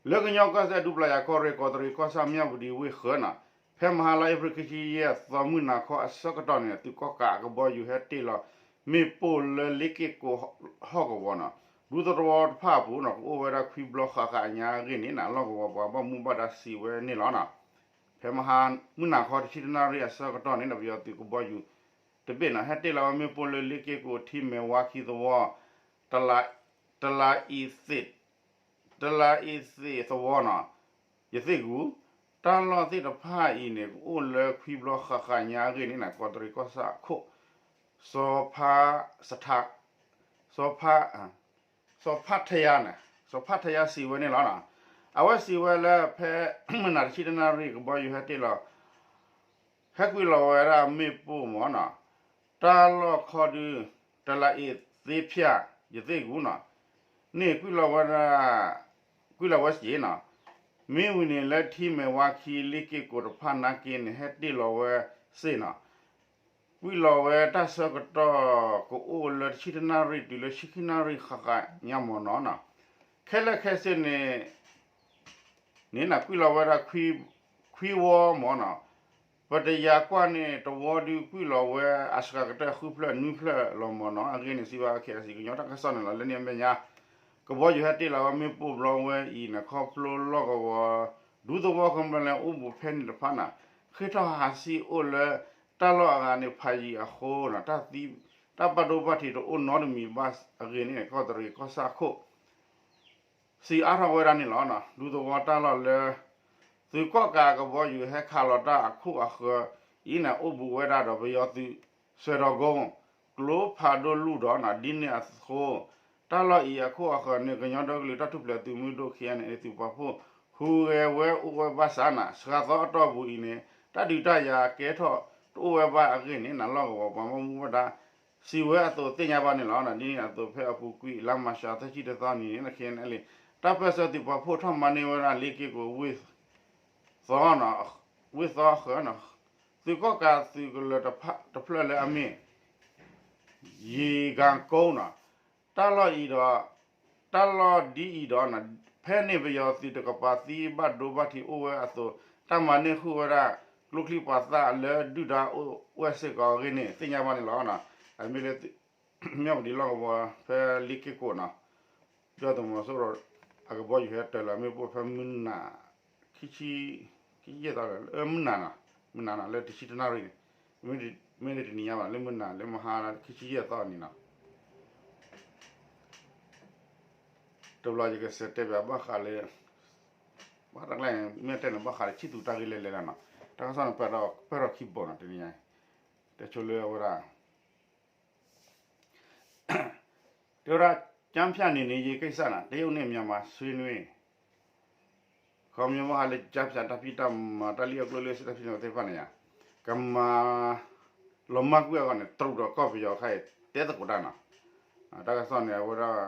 လၢကညီကီၢ်စဲၣ်ဒူပျၢ်ယၤကီၢ်ရ့ၣ် ကီးတရံးကီၢ်ဆၣ် မၠၣ်ဝတံၤဝ့ၢ်ဃၢၤနီၤ ဖဲမဟါလါအ့ဖြ့ၣ်ခံဆံယဲၢ်သီ မုၢ်နၤခီအဆၢကတီၢ်န့ၣ် သုးကီၣ်ကးအကဘီယူၤဟဲတ့ၢ်လီၤ မ့ၣ်ပိၢ်လၢလ့က့ၢ်ကိးဟီၣ်ကဝီၤနီၤ ဒူသဝီတဖၣ်အပူၤနီၤ ကအိၣ်ဝဲဒၣ်ခွံဘျီဃၣ်ဃၣ်အညါအဂ့ၢ်န့ၣ်နီၤ လီၢ်ကဝီၤပှၤဘၣ်မူဘၣ်ဒါစံးဝဲန့ၣ်လီၤနီၤ ဖဲမဟါ မုၢ်နၤခီတဆံတနၣ်ရံၣ်အဆၢကတီၢ်န့ၣ်နီၤ ပယီၤသုးကဘီယူၤတဘ့ၣ်နီၤ ဟဲတ့ၢ်လီၤဝဲမ့ၣ်ပိၢ်လၢလ့က့ၢ်ကိးထံမဲာ်ဝါခံသဝီ တလးအံၤသ့ၣ် တလးအံၤသ့ၣ်သဝီနီၤ ယသ့ၣ်ကူၣ် တၢ်လီၢ်သ့ၣ်တဖၣ်အံၤန့ၣ် ကအိၣ်လၢခွံဘျီဃၣ်ဃၣ်ညါအဂ့ၢ်န့ၣ်နီၤ ကီးတရံးကီၢ်ဆၣ်အခိၣ် စီၤဖး စီၤဖး စီၤဖးထယါန့ၣ် စီၤဖးထယါစံးဝဲန့ၣ်လီၤနီၤ အဝဲစံးဝဲလၢဖဲ မုၢ်နၤတဆံတနၣ်ရံၣ် ကဘီယူၤဟဲတ့ၢ်လီၤ ဟဲကွံာ်လီၤဝဲဒၣ်မ့ၣ်ပိၢ်မးနီၤ တၢ်လီၢ်ခီဒု တလးအံၤသ့ၣ်ဖၠၣ် ယသ့ၣ်ကူၣ်နီၤ န့ၣ်ကွံာ်လီၤဝဲဒၣ် ကွံာ်လီၤဝဲစ့ၢ်နီၤ မ့ၢ်ဝံၤန့ၣ်လၢထံမဲာ်ဝါခံလ့က့ၢ်ကိးတဖၣ်နာ်က့န့ၣ် ဟဲတ့ၢ်လီၤဝဲစ့ၢ်နီၤ ကွံာ်လီၤဝဲတၢ်ဆၢကတီၢ်ကအိၣ်လၢတဆံတနၣ်ရံၣ်တုၤလၢဆံခံနၣ်ရံၣ်ဃၣ်ဃၣ်ညါမးနီၤနီၤ ခဲလၢာ်ခဲဆ့န့ၣ် န့ၣ်နကွံာ်လီၤဝဲဒၣ် ခွံဝီမးနီၤ ပတယၤကွၢ်န့ၣ် တဝီဒုးကွံာ်လီၤဝဲအစှၤကတၢၢ်ဃုဖျၢၣ်နွံဖျၢၣ်လီၤမးနီၤ အဂ့ၢ်န့ၣ် စံးဘၣ် ခဲအံၤ ကညီတၢ်ကစီၣ်န့ၣ်လီၤ လၢန့ၣ်အမဲာ်ညါ ကဘီယူၤဟဲတ့ၢ်လီၤဝဲမ့ၣ်ပိၢ်ဘျီဝဲအံၤန့ၣ် ခီဖျိလီၢ်ကဝီၤ ဒူသဝီကမျၢၢ်လၢအိၣ်ဘူးဖဲန့ၣ်တဖၣ်န့ၣ် ဃ့ထီၣ်ဟးဆှဲးအိၣ်လၢ တၢ်လီၢ်အဂၤန့ၣ်ဖးယံၤအဃိန့ၣ် တၢ်သံ တၢ်ဘၣ်ဒိဘၣ်ထံးတအိၣ်နီတမံၤဘၣ်အဂ့ၢ်န့ၣ် ကီးတရံးကီၢ်ဆၣ်အခိၣ် စံးအါထီၣ်ဝဲဒၣ်န့ၣ်လီၤ. ဒူသဝီတၢ်လီၢ်လၢ သုးကီၣ်ကးအကဘီယူၤဟဲခးလီၤတၢ်အခိၣ်အဃၢၤအံၤန့ၣ် အိၣ်ဘူးဝဲဒၣ်ဒီးပယီၤသုးစွဲဒီးကိ ကျိဖးဒိၣ်လူၢ်ဒီးန့ၣ် ဒ်န့ၣ်အသိး တၢ်လီၢ်အံၤအခိၣ်အဃၢၤန့ၣ် ကညီဒီကလုာ်တၢ်ထူၣ်ဖျဲးသုးမုၢ်ဒိၣ် ခ့ၣ်အဲၣ်အဲၣ် သုးပာ်ဖှိၣ် ဟူးဂဲၤဝဲအိၣ်ဝဲဘၣ်ဆၣ်န့ၣ် စှၤသီအတီၢ်ပူၤအံၤန့ၣ် တၢ်ဒုးတၢ်ယၤကဲထီၣ်တအိၣ်ဝဲဘၣ်အဂ့ၢ်န့ၣ် လီၢ်ကဝီၤပှၤဘၣ်မူဘၣ်ဒါ စံးဝဲအသိးသ့ၣ်ညါဘၣ်န့ၣ်လီၤ. ဒ်န့ၣ်အသိးဖဲအပူၤကွံာ် လါမၤရှးသၢဆံတသီနံၤန့ၣ် ခ့ၣ်အဲၣ်အဲၣ် တၢ်ပၢၢ်ဆၢသုးပာ်ဖှိၣ်ထီၣ်မၤန့ၢ်ဝဲဒၣ်လ့က့ၢ်ကိးဝ့ၢ်သီ ဝ့ၢ်သီဃၢၤန့ၣ် သုးကီၣ်ကးသုးကလၢၤတဖျၢၣ်လၢအမ့ၢ် ယံၤကၤကိန့ၣ် တၢ်လီၢ်အံၤဒီး တၢ်လီၢ်ဒ်အံၤဒီး ဖဲန့ၣ်ပယီၤသုးတကပၤသံဘၣ်ဒိဘၣ်ထံးအိၣ်ဝဲအသိး တၢ်မၤန့ၢ်ဃုာ်ဝဲဒၣ် ကျိချံမျိာ်သၣ်လၢဒုၣ်ဒါအိၣ်ဝဲစ့ၢ်ကီးအဂ့ၢ်န့ၣ် သ့ၣ်ညါဘၣ်န့ၣ်လီၤ. အမ့ၢ်လၢ မၠၣ်ဝတံၤလီၢ်ကဝီၤဖဲလ့က့ၢ်ကိၣ်န့ၣ် ဒုၣ်ဒါသုးမီၤစိရိၤ အကဘီယူၤဟဲတ့ၢ်လီၤမ့ၣ်ပိၢ်ဖဲမုၢ်နၤ ခံဆံယဲၢ်သီ မုၢ်နၤန့ၣ် မုၢ်နၤန့ၣ် လၢတဆံတနၣ်ရံၣ်န့ၣ် မ့ၢ်တနံၤညါဘၣ် လၢမုၢ်နၤ လၢမဟါလါခံဆံယဲၢ်သီန့ၣ်လီၤ. တဘျီယကစံးတဲဘၣ်ဘၣ်ဃးလၢ ဘၣ်တၢ်ကျဲ မ့ၢ်တဲန့ၣ် ဘၣ်ဃးလၢဆံၣ်သူးတၢ်ဂ့ၢ်လဲၤလဲၤလီၤန့ၣ် တၢ်ကစီၣ်န့ၣ် ပၢၢ်ထီၣ်ခံဘိန့ၣ် တနံၤညါ တဲဆိလၢအဝဲဒၣ် တဲဝဲဒၣ် ကျားဖြန့်နေနေရေးကိစ္စန့ၣ် တရုတ်နဲ့မြန်မာဆွေးနွေး ခီမ့ၢ်ဘၣ်ဃးလၢ ကျားဖြန့် တၢ်ဖံးတၢ်မၤ တၢ်လံၣ်အကျိၣ်လံၣ်အဆံး တၢ်ဖံးတၢ်မၤသ့ၣ်တဖၣ်န့ၣ်ယါ ကမၤလီၤမၢ်ကွံာ်အဂီၢ်န့ၣ် တရူးဒီးကီၢ်ပယီၤခဲအံၤ တဲသကိးတၢ်န့ၣ် တၢ်ကစီၣ်န့ၣ် အဝဲဒၣ်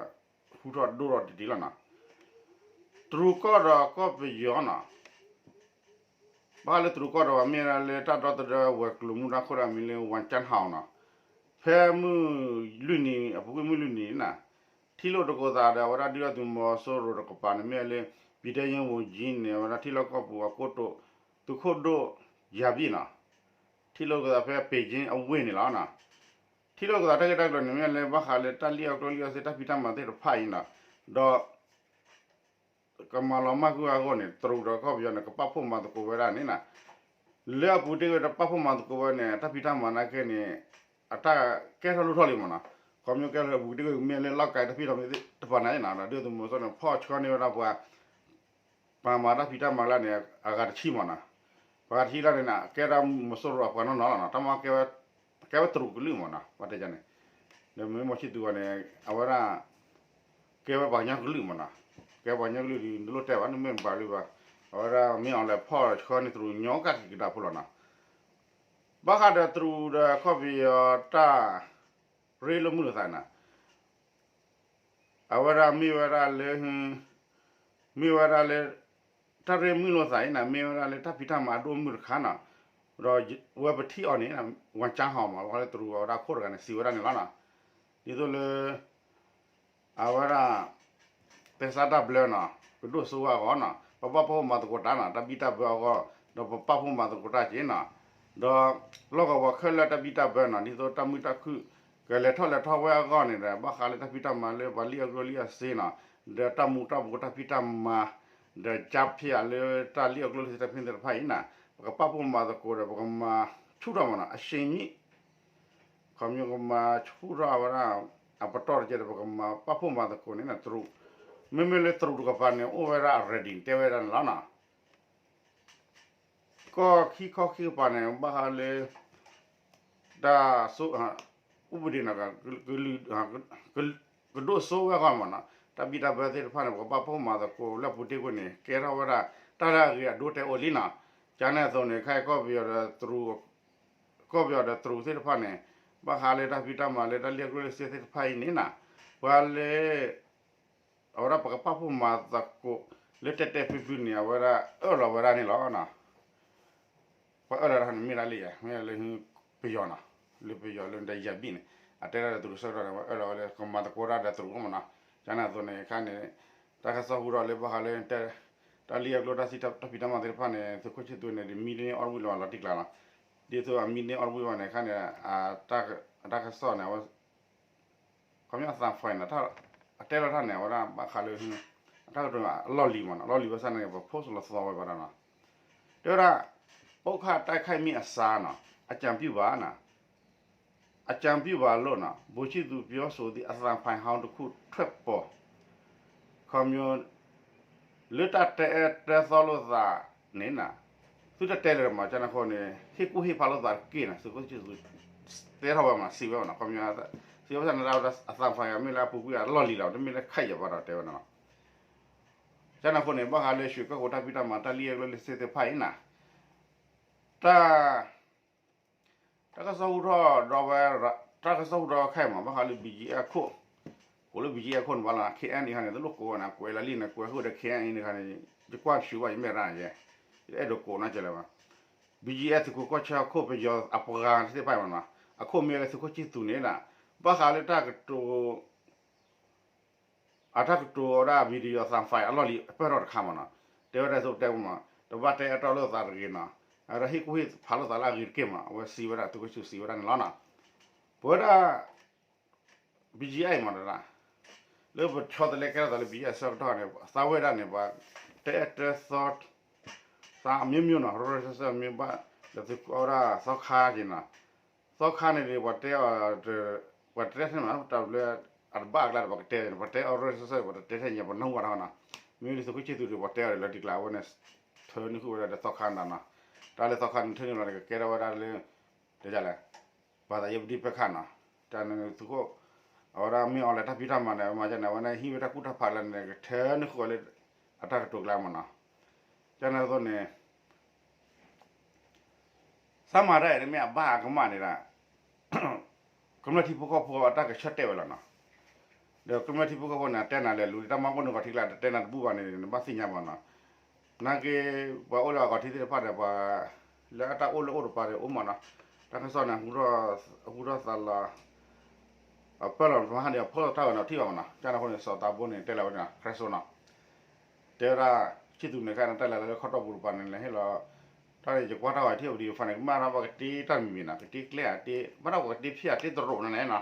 ဟူထီၣ်ဒိၣ်ထီၣ်တံၢ်တံၢ်လီၤန့ၣ် တရူးကီၢ်ဒီးကီၢ်ပယီၤန့ၣ် ဘၣ်ဃးလၢတရူးကီၢ်ဒီးပှၤမ့ၢ်ဝဲဒၣ်လၢတၢ်ဒီသဒၢဝဲၤကျိၤမူဒါခိၣ်ဒီးအမံၤလၢ ဝၣ်ကၠၣ်ဟီၣ်န့ၣ် ဖဲမုၢ်လွံၢ်နံၤ အပူၤကွံာ်မုၢ်လွံၢ်နံၤန့ၣ် ထံၣ်လိာ်သကိးသးဒီးအဝဲဒၣ်ဒုၣ်ဒါသုးမီၤစိရိၤတကပၤန့ၣ် မ့ၢ်လၢ ပံတဲယိဝိကၠံန့ၣ် အဝဲဒၣ်ထံၣ်လိာ်ကီၢ်ပူၤအကိတိာ် သုးခိၣ်ဒိၣ်ယၤဘံၣ်နီၤ, ထံၣ်လိာ်ကသးဖဲပ့ၤကၠ့အဝ့ၢ်န့ၣ်လီၤနီၤ. ထံၣ်လိာ်ကသးတၢ်ဂ့ၢ်တၢ်ကျိၤန့ၣ် မ့ၢ်လၢဘၣ်ဃးလၢတၢ်လံၣ်အီၣ်ကျိၣ်လံၣ်အီၣ်စ့တၢ်ဖံးတၢ်မၤသ့ၣ်တဖၣ်အံၤနီၤ, ဒီး ကမၤလီၤမၢ်ကွံာ်အဂီၢ်န့ၣ် တရူးဒီးကီၢ်ပယီၤန့ၣ် ကပာ်ဖှိၣ်မၤသကိးဝဲဒၣ်န့ၣ်နီၤ, လၢအပူၤတ့ၢ်ဝဲဒီးပာ်ဖှိၣ်မၤသကိးဝဲန့ၣ် တၢ်ဖံးတၢ်မၤနာ်က့န့ၣ် အတၢ်ကဲထီၣ်လိၣ်ထီၣ်လံမ့ၢ်နီၤ, ခီဖျိကဲထီၣ်လၢအပူၤတ့ၢ်ဝဲမ့ၢ်လၢလီၢ်ကၤတၢ်ဖံးတၢ်မၤသ့ၣ်တဖၣ်န့ၣ်နီၤ, ဒီးဒုးသုးမီၤစိရိၤန့ၣ် ဖီၣ်ဆှၢန့ၢ်ဝဲဒၣ်ပှၤ ပှၤမၤတၢ်ဖံးတၢ်မၤလၢန့ၣ် အဂၤတဆံမ့ၢ်နီၤ, ပှၤဂၤတဆံလၢန့ၣ် ကဲဒၣ်မီၤစိရိၤအပှၤနီၢ်နီၢ်လီၤနီၤ, တၢ်မၤကဲဝဲ ကဲဝဲတရူးကလုာ်မ့ၢ်နီၤ, ပှၤတဲန့ၣ်, ဒီးမ့ၢ်မီၤဆံသူးဂီၤန့ၣ် အဝဲဒၣ် ကဲဝဲပှၤကညီကလုာ်မ့ၢ်နီၤ, ကဲပှၤကညီကလုာ်ဒီး နလိၣ်တဲဘၣ် နမ့ၢ်ပှၤကလုာ်ဘၣ်, အဝဲဒၣ်မ့ၢ်အီၤလဲၤဖီၣ်ဆှၢန့ၢ်တရူးညီကၣ်က့ၤကဒါဖိလီၤနီၤ, ဘၣ်ဃးဒီးတရူးဒီးကီၢ်ပယီၤတၢ်ရ့လိာ်မုာ်လိာ်သးနီၤ အဝဲဒၣ်မ့ၢ်ဝဲဒၣ်လၢ မ့ၢ်ဝဲဒၣ်လၢ တၢ်ရ့မုာ်လိာ်သးအံၤန့ၣ် မ့ၢ်ဝဲဒၣ်လၢတၢ်ဖံးတၢ်မၤအဒိၣ်မုၢ်တခါနီၤ, ဒီးဝဲပထံၣ်အီၤန့ၣ် ဝၤကၠါဟီၣ်မး ဝဲလၢတရူးအဝဲဒၣ်ခိၣ်တဂၤန့ၣ် စံးဝဲဒၣ်န့ၣ်လီၤနီၤ, ဒ်သိးလၢ အဝဲဒၣ် တဲဆါတၢ်ဘျၢနီၤ, ကဒိၣ်စိဝဲအဂီၢ်နီၤ, ပပာ်ဖှိၣ်မၤသကိးတၢ်နီၤ, တၢ်ဘံၣ်တၢ်ဘၢအဂီၢ်, ဒီးပပာ်ဖှိၣ်မၤသကိးတၢ်က့ၤနီၤ, ဒီးလီၢ်ကဝီၤခဲလၢာ်တၢ်ဘံၣ်တၢ်ဘၢနီၤ, ဒ်သိးတၢ်မုာ်တၢ်ခုၣ် ကလဲၤထီၣ်လဲၤထီဝဲအဂီၢ်န့ၣ်ဒီး ဘၣ်ဃးလၢတၢ်ဖံးတၢ်မၤလၢပှၤလံၣ်အီၣ်ကျိၣ်လံၣ်အီၣ်စ့နီၤ, ဒီးတၢ်မူးတၢ်ဘိးတၢ်ဖံးတၢ်မၤ ဒီးကၠါဖဲးလၢတၢ်လံၣ်အီၣ်ကျိၣ်လံၣ်စ့တၢ်ဖံးတၢ်မၤသ့ၣ်တဖၣ်အံၤနီၤ, ပကပာ်ဖှိၣ်မၤသကိးဒီး ပကမၤဆူၣ်ထီၣ်မ့ၢ်နီၤ, အရှိန်မြှင့် ခီဖျိကမၤဆူၣ်ထီၣ်ဝဲဒၣ် အပတီၢ်တကဲဒီး ပကမၤပာ်ဖှိၣ်မၤသကိးန့ၣ်နီၤ, တရူး မ့မ့ၢ်လၢတရူးတကပၤန့ၣ် အိၣ်ဝဲဒၣ် ready တဲဝဲဒၣ်န့ၣ်လီၤနီၤ, ကီၢ်ခံခီခံကပၤန့ၣ် ဘၣ်ဃးလၢ တၢ် ဥပဒေနီၤ ကဒိၣ်စိဝဲအဂီၢ်မ့ၢ်နီၤ, တၢ်ဘံၣ်တၢ်ဘၢသ့ၣ်တဖၣ်န့ၣ် ပကပာ်ဖှိၣ်မၤသကိးလၢပူၤတ့ၢ်ကွံာ်န့ၣ် ကဲထီၣ်ဝဲဒၣ် တၢ်လၢအဂ့ၤအဒိတဲအိၣ်လံနီၤ, ကန့ၣ်အသိးန့ၣ် ခဲအံၤကီၢ်ပယီၤဒီးတရူး ကီၢ်ပယီၤဒီးတရူးသ့ၣ်တဖၣ်န့ၣ် ဘၣ်ဃးလၢတၢ်ဖံးတၢ်မၤလၢတၢ်လံၣ်အီၣ်ကျိၣ်လံၣ်စ့သ့ၣ်တဖၣ်အံၤန့ၣ်နီၤ, ပှၤလၢ အဝဲဒၣ်ပကပာ်ဖှိၣ်မၤသကိး လၢတဲတဲဖျုဖျုန့ၣ် အဝဲဒၣ်အၢၣ်လီၤဝဲဒၣ်န့ၣ်လီၤနီၤ, ပှၤအၢၣ်လီၤတၢ်န့ၣ်မ့ၢ်ဒၣ်လၢယဲ မ့ၢ်လၢပယီၤနီၤ, လၢပယီၤလၢတၢ်ယၤဘံၣ်န့ၣ် အတဲဒၣ်ဒီးတရူးဆၢကတီၢ်န့ၣ် ပှၤအၢၣ်လီၤဝဲလၢကမၤသကိးတၢ်ဒီးတရူးမ့ၢ်နီၤ, ကန့ၣ်အသိးန့ၣ် ခါန့ၣ် တၢ်ကစီၣ်ဟူထီၣ်လၢဘၣ်ဃးလၢ တၢ်လံၣ်အီၣ်ကျိၣ်တၢ်စ့တၢ်ဖံးတၢ်မၤသ့ၣ်တဖၣ်န့ၣ် သုးခိၣ်ဆံသူန့ၣ် ဒီး မံဒ့အီၣ်ဝံၣ်လီၤလီၤတံၢ်ကျါလီၤ, ဒ်သိးအမံဒ့အီၣ်ဝံၣ်ဘၣ်န့ၣ် ခါန့ၣ် အတၢ်ကစီၣ်န့ၣ် ခီပညီအသးဖဲနီၤ အတဲလီၤတၢ်န့ၣ် အဝဲဒၣ်ဘၣ်ဃးလၢ အတၢ်ကတိၤအလီၢ်လံၤမ့ၢ်နီၤ အလီၢ်လံၤဘၣ်ဆၣ်န့ၣ် ပဖိးစလီၤသီဝဲဘၣ်ဒီးနီၤ တဲဝဲဒၣ် ပုၢ်ခၢ်တိုက်ခိုက်မ့ၢ်အစါနီၤ အကြံပြုပါနီၤ အကြံပြုပါလို့နီၤ ဗိုလ်ချစ်သူပြောဆိုသည့်အသံဖိုင်ဟောင်းတစ်ခုထွက်ပေါ် ခီပညီ လၢတၢ်တဲအၢတဲသီလိာ်သးန့ၣ်နီၤ သုတတဲလၢၤမး ကန့ၣ်အဃိန့ၣ် ဟ့ၣ်ကူၣ်ဟ့ၣ်ဖးလိာ်သးတက့ၢ်နီၤ သုးခိၣ်ဆံသူ တဲထီၣ်ဝဲမး စံးဝဲမးနီၤ ခီပညီ စံးဝဲဆၣ်န့ၣ်ဒၣ်ဝဲဒၣ်အသံဖိုင်မ့ၢ်လၢအပူၤကွံာ်အလီၢ်လံၤလီၤ တမ့ၢ်လၢခဲအံၤဘၣ်ဒီးတဲဝဲနီၤ ကန့ၣ်အဃိန့ၣ် ဘၣ်ဃးလၢရွှေကုက္ကိုတၢ်ဖံးတၢ်မၤတၢ်လံၣ်အီၣ်ကျိၣ်လံၣ်စ့သ့ၣ်တဖၣ်အံၤနီၤ တၢ် တၢ်ကစီၣ်ဟူထီၣ်ဒီးဝဲ တၢ်ကစီၣ်ဟူထီၣ်ခဲအံၤမး ဘၣ်ဃးလၢ ဘီၣ်ကၠံအခိၣ် ကိးလၢ ဘီၣ်ကၠံအခိၣ်န့ၣ်ဘၣ်လီၤ ခဲအံၤန့ၣ်ခါန့ၣ် တလိၣ်ကိးဝဲန့ၣ် ကွဲးလီၤလံန့ၣ် ကွဲးဃုာ်ဒီး ခဲအံၤ န့ၣ်ခါန့ၣ် ယကွၢ်ဆူၣ်ဘၣ် ယမ့ၢ်ရၣ်ယဲ ယအဲၣ်ဒိးကိးနီတစဲးလၢၤဘၣ် ဘီၣ်ကၠံအသုးခိၣ်ကီၢ်ဆၢအခိၣ်ပယီၤအပှၤသ့ၣ်တဖၣ်မးနီၤ အခိၣ်မ့ၢ်လၢသုးခိၣ်ဆံသူန့ၣ်နီၤ ဘၣ်ဃးလၢတၢ်ကတိၤ အတၢ်ကတိၤဝဲဒၣ် video သံဖိုင်အလီၢ်လံၤအပၢၢ်ထီၣ်တခါမးနီၤ တဲဝဲဒၣ်သိးတဲမး တဘၣ်တဲအတီၢ်လိာ်သးတဂ့ၤနီၤ အဝဲဒၣ်ဟ့ၣ်ကူၣ်ဟ့ၣ်ဖးလိာ်သးလၢအဂ့ၤတက့ၢ်မး အဝဲစံးဝဲဒၣ် သုးခိၣ်ဆံသူစံးဝဲဒၣ်န့ၣ်လီၤနီၤ ပဝဲဒၣ် ဘီၣ်ကၠံအံၤမးနီၤ လၢပဆီတလဲကဲထီၣ်သးလၢ ဘီၣ်ကၠံအဆၢကတီၢ်န့ၣ် သးဝဲဒၣ်န့ၣ် ပှၤတဲအၢတဲသီ သးအမျိုးမျိုးနီၤ ရၢၢ်ရၢၢ်စဲစဲမ့ၢ်ဘၣ် ဒီးသုးခိၣ်ဝဲဒၣ်သီခါက့ၤနီၤ သီခါန့ၣ်ဒီး ပှၤတဲအီၤ ပှၤတဲထဲန့ၣ်မး တၢ်ဘျၢ အတဘၣ်အကျါဒီး ပှၤကတဲန့ၣ် ပှၤတဲအီၤရၢၢ်စဲစဲ ပှၤတတဲထဲညါ ပနၢ်ဟူဘၣ်ထီၣ်နီၤ မ့ၢ်လၢသုးခိၣ်ဆံသူဒီး ပှၤတဲအီၤဒီးလီၤတံၢ်ကျါ အဝဲန့ၣ် ထၢနုာ်ဃုာ်ဝဲဒၣ်ဒီးသီခါနၤနီၤ တၢ်လၢသီခါန့ၣ် ထၢနုာ်လီၤန့ၣ် ကကဲထီၣ်ဝဲဒၣ်လၢ တဲလဲၣ် ပှၤသးယဲပဒံၣ်ပဲခါနီၤ တၢ်န့ၣ်သုးခိၣ် အဝဲဒၣ်မ့ၢ်အီၤလဲၤတၢ်ဖံးတၢ်မၤန့ၣ် မၤကန့ၣ် အဝဲန့ၣ်ဟံးဝဲတၢ်ကူၣ်တၢ်ဖးလၢန့ၣ် ကထၢနုာ်ဃုာ်ဝဲလၢ အတၢ်ကတိၤကျါမးနီၤ ကန့ၣ်အသိးန့ၣ် သးမၤတၢ်အံၤန့ၣ်မ့ၢ်အဘၣ်အကမၣ်န့ၣ်ဒီး ကမျၢၢ်ထံဖိကီၢ်ဖိအတၢ်ကဆၢတဲာ်ဝဲလီၤနီၤ ဒီးကမျၢၢ်ထံဖိကီၢ်ဖိန့ၣ် တဲနၤလဲၤလူၤ တၢ်မၤအိၣ်နဂီၢ်ထံကျါ တတဲနၤတဘူၣ်ဘၣ်န့ၣ် နဘၣ်သ့ၣ်ညါဘၣ်နီၤ နာ်က့ ပှၤအိၣ်လၢအဂီၢ်ထံသ့ၣ်တဖၣ်ဒီး ပှၤ လၢအတၢ်အိၣ်လၢအိၣ်တပၤဒီးအိၣ်မးနီၤ တၢ်ကစီၣ်န့ၣ် ဟူထီၣ်သးလီၤ အပၢၢ်လီၤ မဟါန့ၣ် အဖီၣ်တၢ်ဝဲနီၤ ထံၣ်ဘၣ်မးနီၤ ကန့ၣ်အဃိန့ၣ် စီၤသးဘိန့ၣ် တဲလၢဝဲန့ၣ် ခရၢစိနီၤ တဲဝဲဒၣ် ဆံၣ်သူးန့ၣ်ခါန့ၣ် တၢ်လဲၤလီၤလၢခီတီၢ်ပူၤတပၤန့ၣ် လဲၤဟ့ၣ်လီၤ တၢ်န့ၣ် ယကွၢ်တၢ်ဝဲထံၣ်ပဒံးဖးန့ၣ် ကမၣ်ထီၣ်ပှၤကတ့တၢ်မံၤမံၤနီၤ ကတ့ကျဲဧါ တ့ ဘၣ်တၢ်ပှၤကတ့ဖံးဧါ တ့တရူးန့ၣ်နီၤ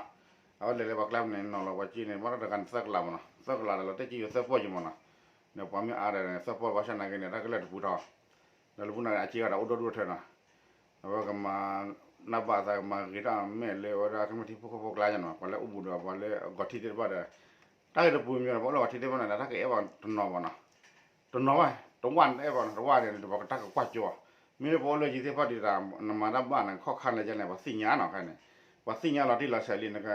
အဝဲလဲၤလၢပှၤကျါန့ၣ် နီၤလီၤပှၤက့န့ၣ် ဘၣ်တၢ်တဂၤန့ၣ်သၢကလးမးနီၤ သၢကလးဒီးလီၤတဲာ်က့ယိၤသၢပီၢ်ယံၤမးနီၤ န့ၣ်ပှၤမ့ၢ်အါဒီးန့ၣ် သၢပီၢ်ဘၣ်ဆၣ်နာ်က့န့ၣ် တၢ်ကလၢာ်တပူၤထီၣ် ဒီးလၢပူၤန့ၣ် အက့ဂၤဒီးအိၣ်ဒိၣ်ဒိၣ်ထဲနီၤ အဝဲကမၤ နၢ်ဘၣ်အသးကမၤဂ့ၤတၢ်မဲာ်လၢအဝဲဒၣ်ကမျၢၢ်ထံဖိကီၢ်ဖိကျါယါနီၤ ပှၤလၢအိၣ်ဘူးဒီးပှၤလၢအဂီၤထံသ့ၣ်တဖၣ်ဒီး တၢ်ဂ့ၢ်တပူၤမ့ၢ်ဒီး ပှၤအိၣ်လၢဂီၤထံသ့ၣ်တဖၣ်န့ၣ် တၢ်ကအဲၣ်ပှၤတနီၤဘၣ်နီၤ တနီၤဘၣ် တဝၢန့ၣ်တအဲၣ်ပှၤနီၤ တဝၢန့ၣ် ပှၤကတၢ်ကကွၢ်ကၠိ မ့ၢ်လၢပှၤအိၣ်လၢယံၤသ့ၣ်တဖၣ်ဒံးတၢ် နမၤတၢ်ဘၣ်န့ၣ် ခီၣ်ခါလၢယါန့ၣ် ပှၤသ့ၣ်ညါနီၤခါန့ၣ် ပှၤသ့ၣ်ညါလီၤတံၢ်လီၤဆဲးလံနက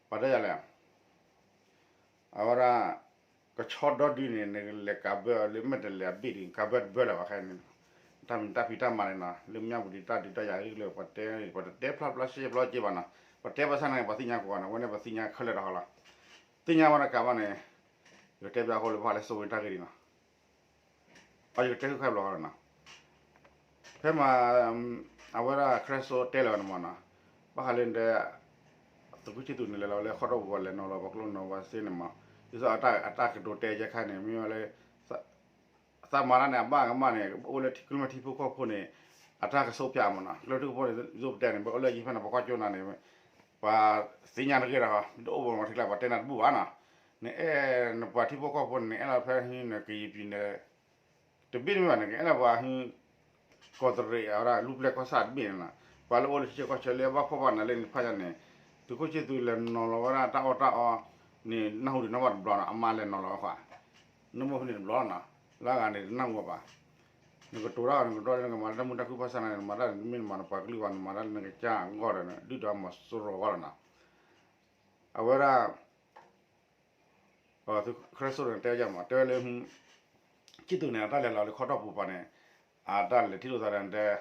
ပှၤတဲယၤလဲၣ် အဝဲဒၣ် ကဆီဒီဒုန့ၣ် နလဲၤကးဘၢလၢမဲာ်တဲးလဲးအဘ့ၣ်ဒုး ကးဘၢတဘၢလၢၤဘၣ်ခဲန့ၣ် တၢ်မံၤတၢ်ဖံးတၢ်မၤန့ၣ်နီၤ လၢမၠၣ်ပူၤဒုးတၢ်ဒုးတၢ်ယၤဂ့ၢ်လၢ ပှၤတဲ ပှၤတတဲဖျါဖျါရှဲရှဲဖျါက့ဘၣ်နီၤ ပှၤတဲဘၣ်ဆၣ်န့ၣ် ပှၤသ့ၣ်ညါကီးနီၤ အဝဲန့ၣ်ပှၤသ့ၣ်ညါခဲလၢာ်တဟီလီၤ သ့ၣ်ညါဝဲဒၣ်ကးဘၣ်န့ၣ် ယကတဲပၠးဃိလၢဘၣ်ဃးလၢစိဝ့တၢ်ဂ့ၢ်ဒံးနီၤ အယကတဲဃုာ်ခါဘျီဃီလီၤနီၤ ဖဲမၤ အဝဲဒၣ်ခရၢစိတဲလၢၤဝဲန့ၣ်မးနီၤ ဘၣ်ဃးလၢဒဲး သုးခိၣ်ဆံၣ်သူးန့ၣ် လဲၤလီၤလၢခီတီၢ်ပူၤ လဲၤနီၤလီၤပှၤကျိနီၤပှၤစ့န့ၣ်မး ဒ်သိးအတၢ်ကတိၤတဲယဲခါန့ၣ် မ့ၢ်ဝဲလၢ သးမၤတၢ်န့ၣ် အဘၣ်ကမၣ်န့ၣ် အိၣ်လၢထံကျိမ့ၢ်ထံဖိကီၢ်ဖိန့ၣ် အတၢ်ကဆိးဖၠးမးနီၤ ကျိထံဖိကီၢ်ဖိန့ၣ် ယိၣ်ပတဲန့ၣ် ပအိၣ်လၢယံၤဖဲန့ၣ် ပှၤကွၢ်ကၠိနၤန့ၣ် ပှၤသ့ၣ်ညါတဂ့ၤဒီး တအိၣ်ဘၣ်မးထံကျါ ပှၤတဲနၤတဘူၣ်ဘၣ်နီၤ နအဲၣ်နပှၤထံဖိကီၢ်ဖိန့ၣ် နအဲၣ်လီၤဖဲဟံးန့ၣ် ကယံၤပံၤန့ၣ် တဘ့ၣ်တမ့ၢ်ဘၣ်န့ၣ် ကအဲၣ်လီၤပှၤဟံး ကီၢ်တရံးအဝဲဒၣ် လူၢ်ပျဲၢ်ကီၢ်ဆၣ်တဘ့ၣ်န့ၣ်လီၤ. ပှၤလၢအိၣ်လၢထံဆၢကီၢ်ဆၢလၢအဘၣ်ဖှီၣ်ဘၣ်နးလၢန့ၣ်တဖၣ်ညါန့ၣ် သုးခိၣ်ဆံၣ်သူးလဲၤနီၤလီၤဝဲဒၣ်တၢ်အီၣ်တၢ်အီန့ၣ် နၢ်ဟူဒံးနီၢ်ဘၣ်တဘျီနီၤ အမါလဲၤနီၤလီၤဝဲဃီ နမိၢ်ဖဲန့ၣ်တဘျီနီၤ လၢအဂၤန့ၣ်တနၢ်ဟူဘၣ်. နကတိၤတၢ်အီၤ နကတိၤတၢ် နကမၤတၢ်မုာ်တၢ်ခုၣ်ဘၣ်ဆၣ်န့ၣ် နမၤတၢ်မ့ၢ်နမၤနပှၤကလုာ်ဘၣ် နမၤတၢ်လၢနကစၢ်အဂီၢ်ဒီး ဒုၣ်ဒါမီၤစိရိၤအဂီၢ်လီၤနီၤ. အဝဲဒၣ် သုးခရၢစိန့ၣ် တဲဝဲဒ်မး တဲဝဲလၢ ဆံၣ်သူးန့ၣ် အတၢ်လဲၤလီၤလၢခီတီၢ်ပူၤပၤန့ၣ် အတၢ်လဲၤထံၣ်လိာ်သးဒီး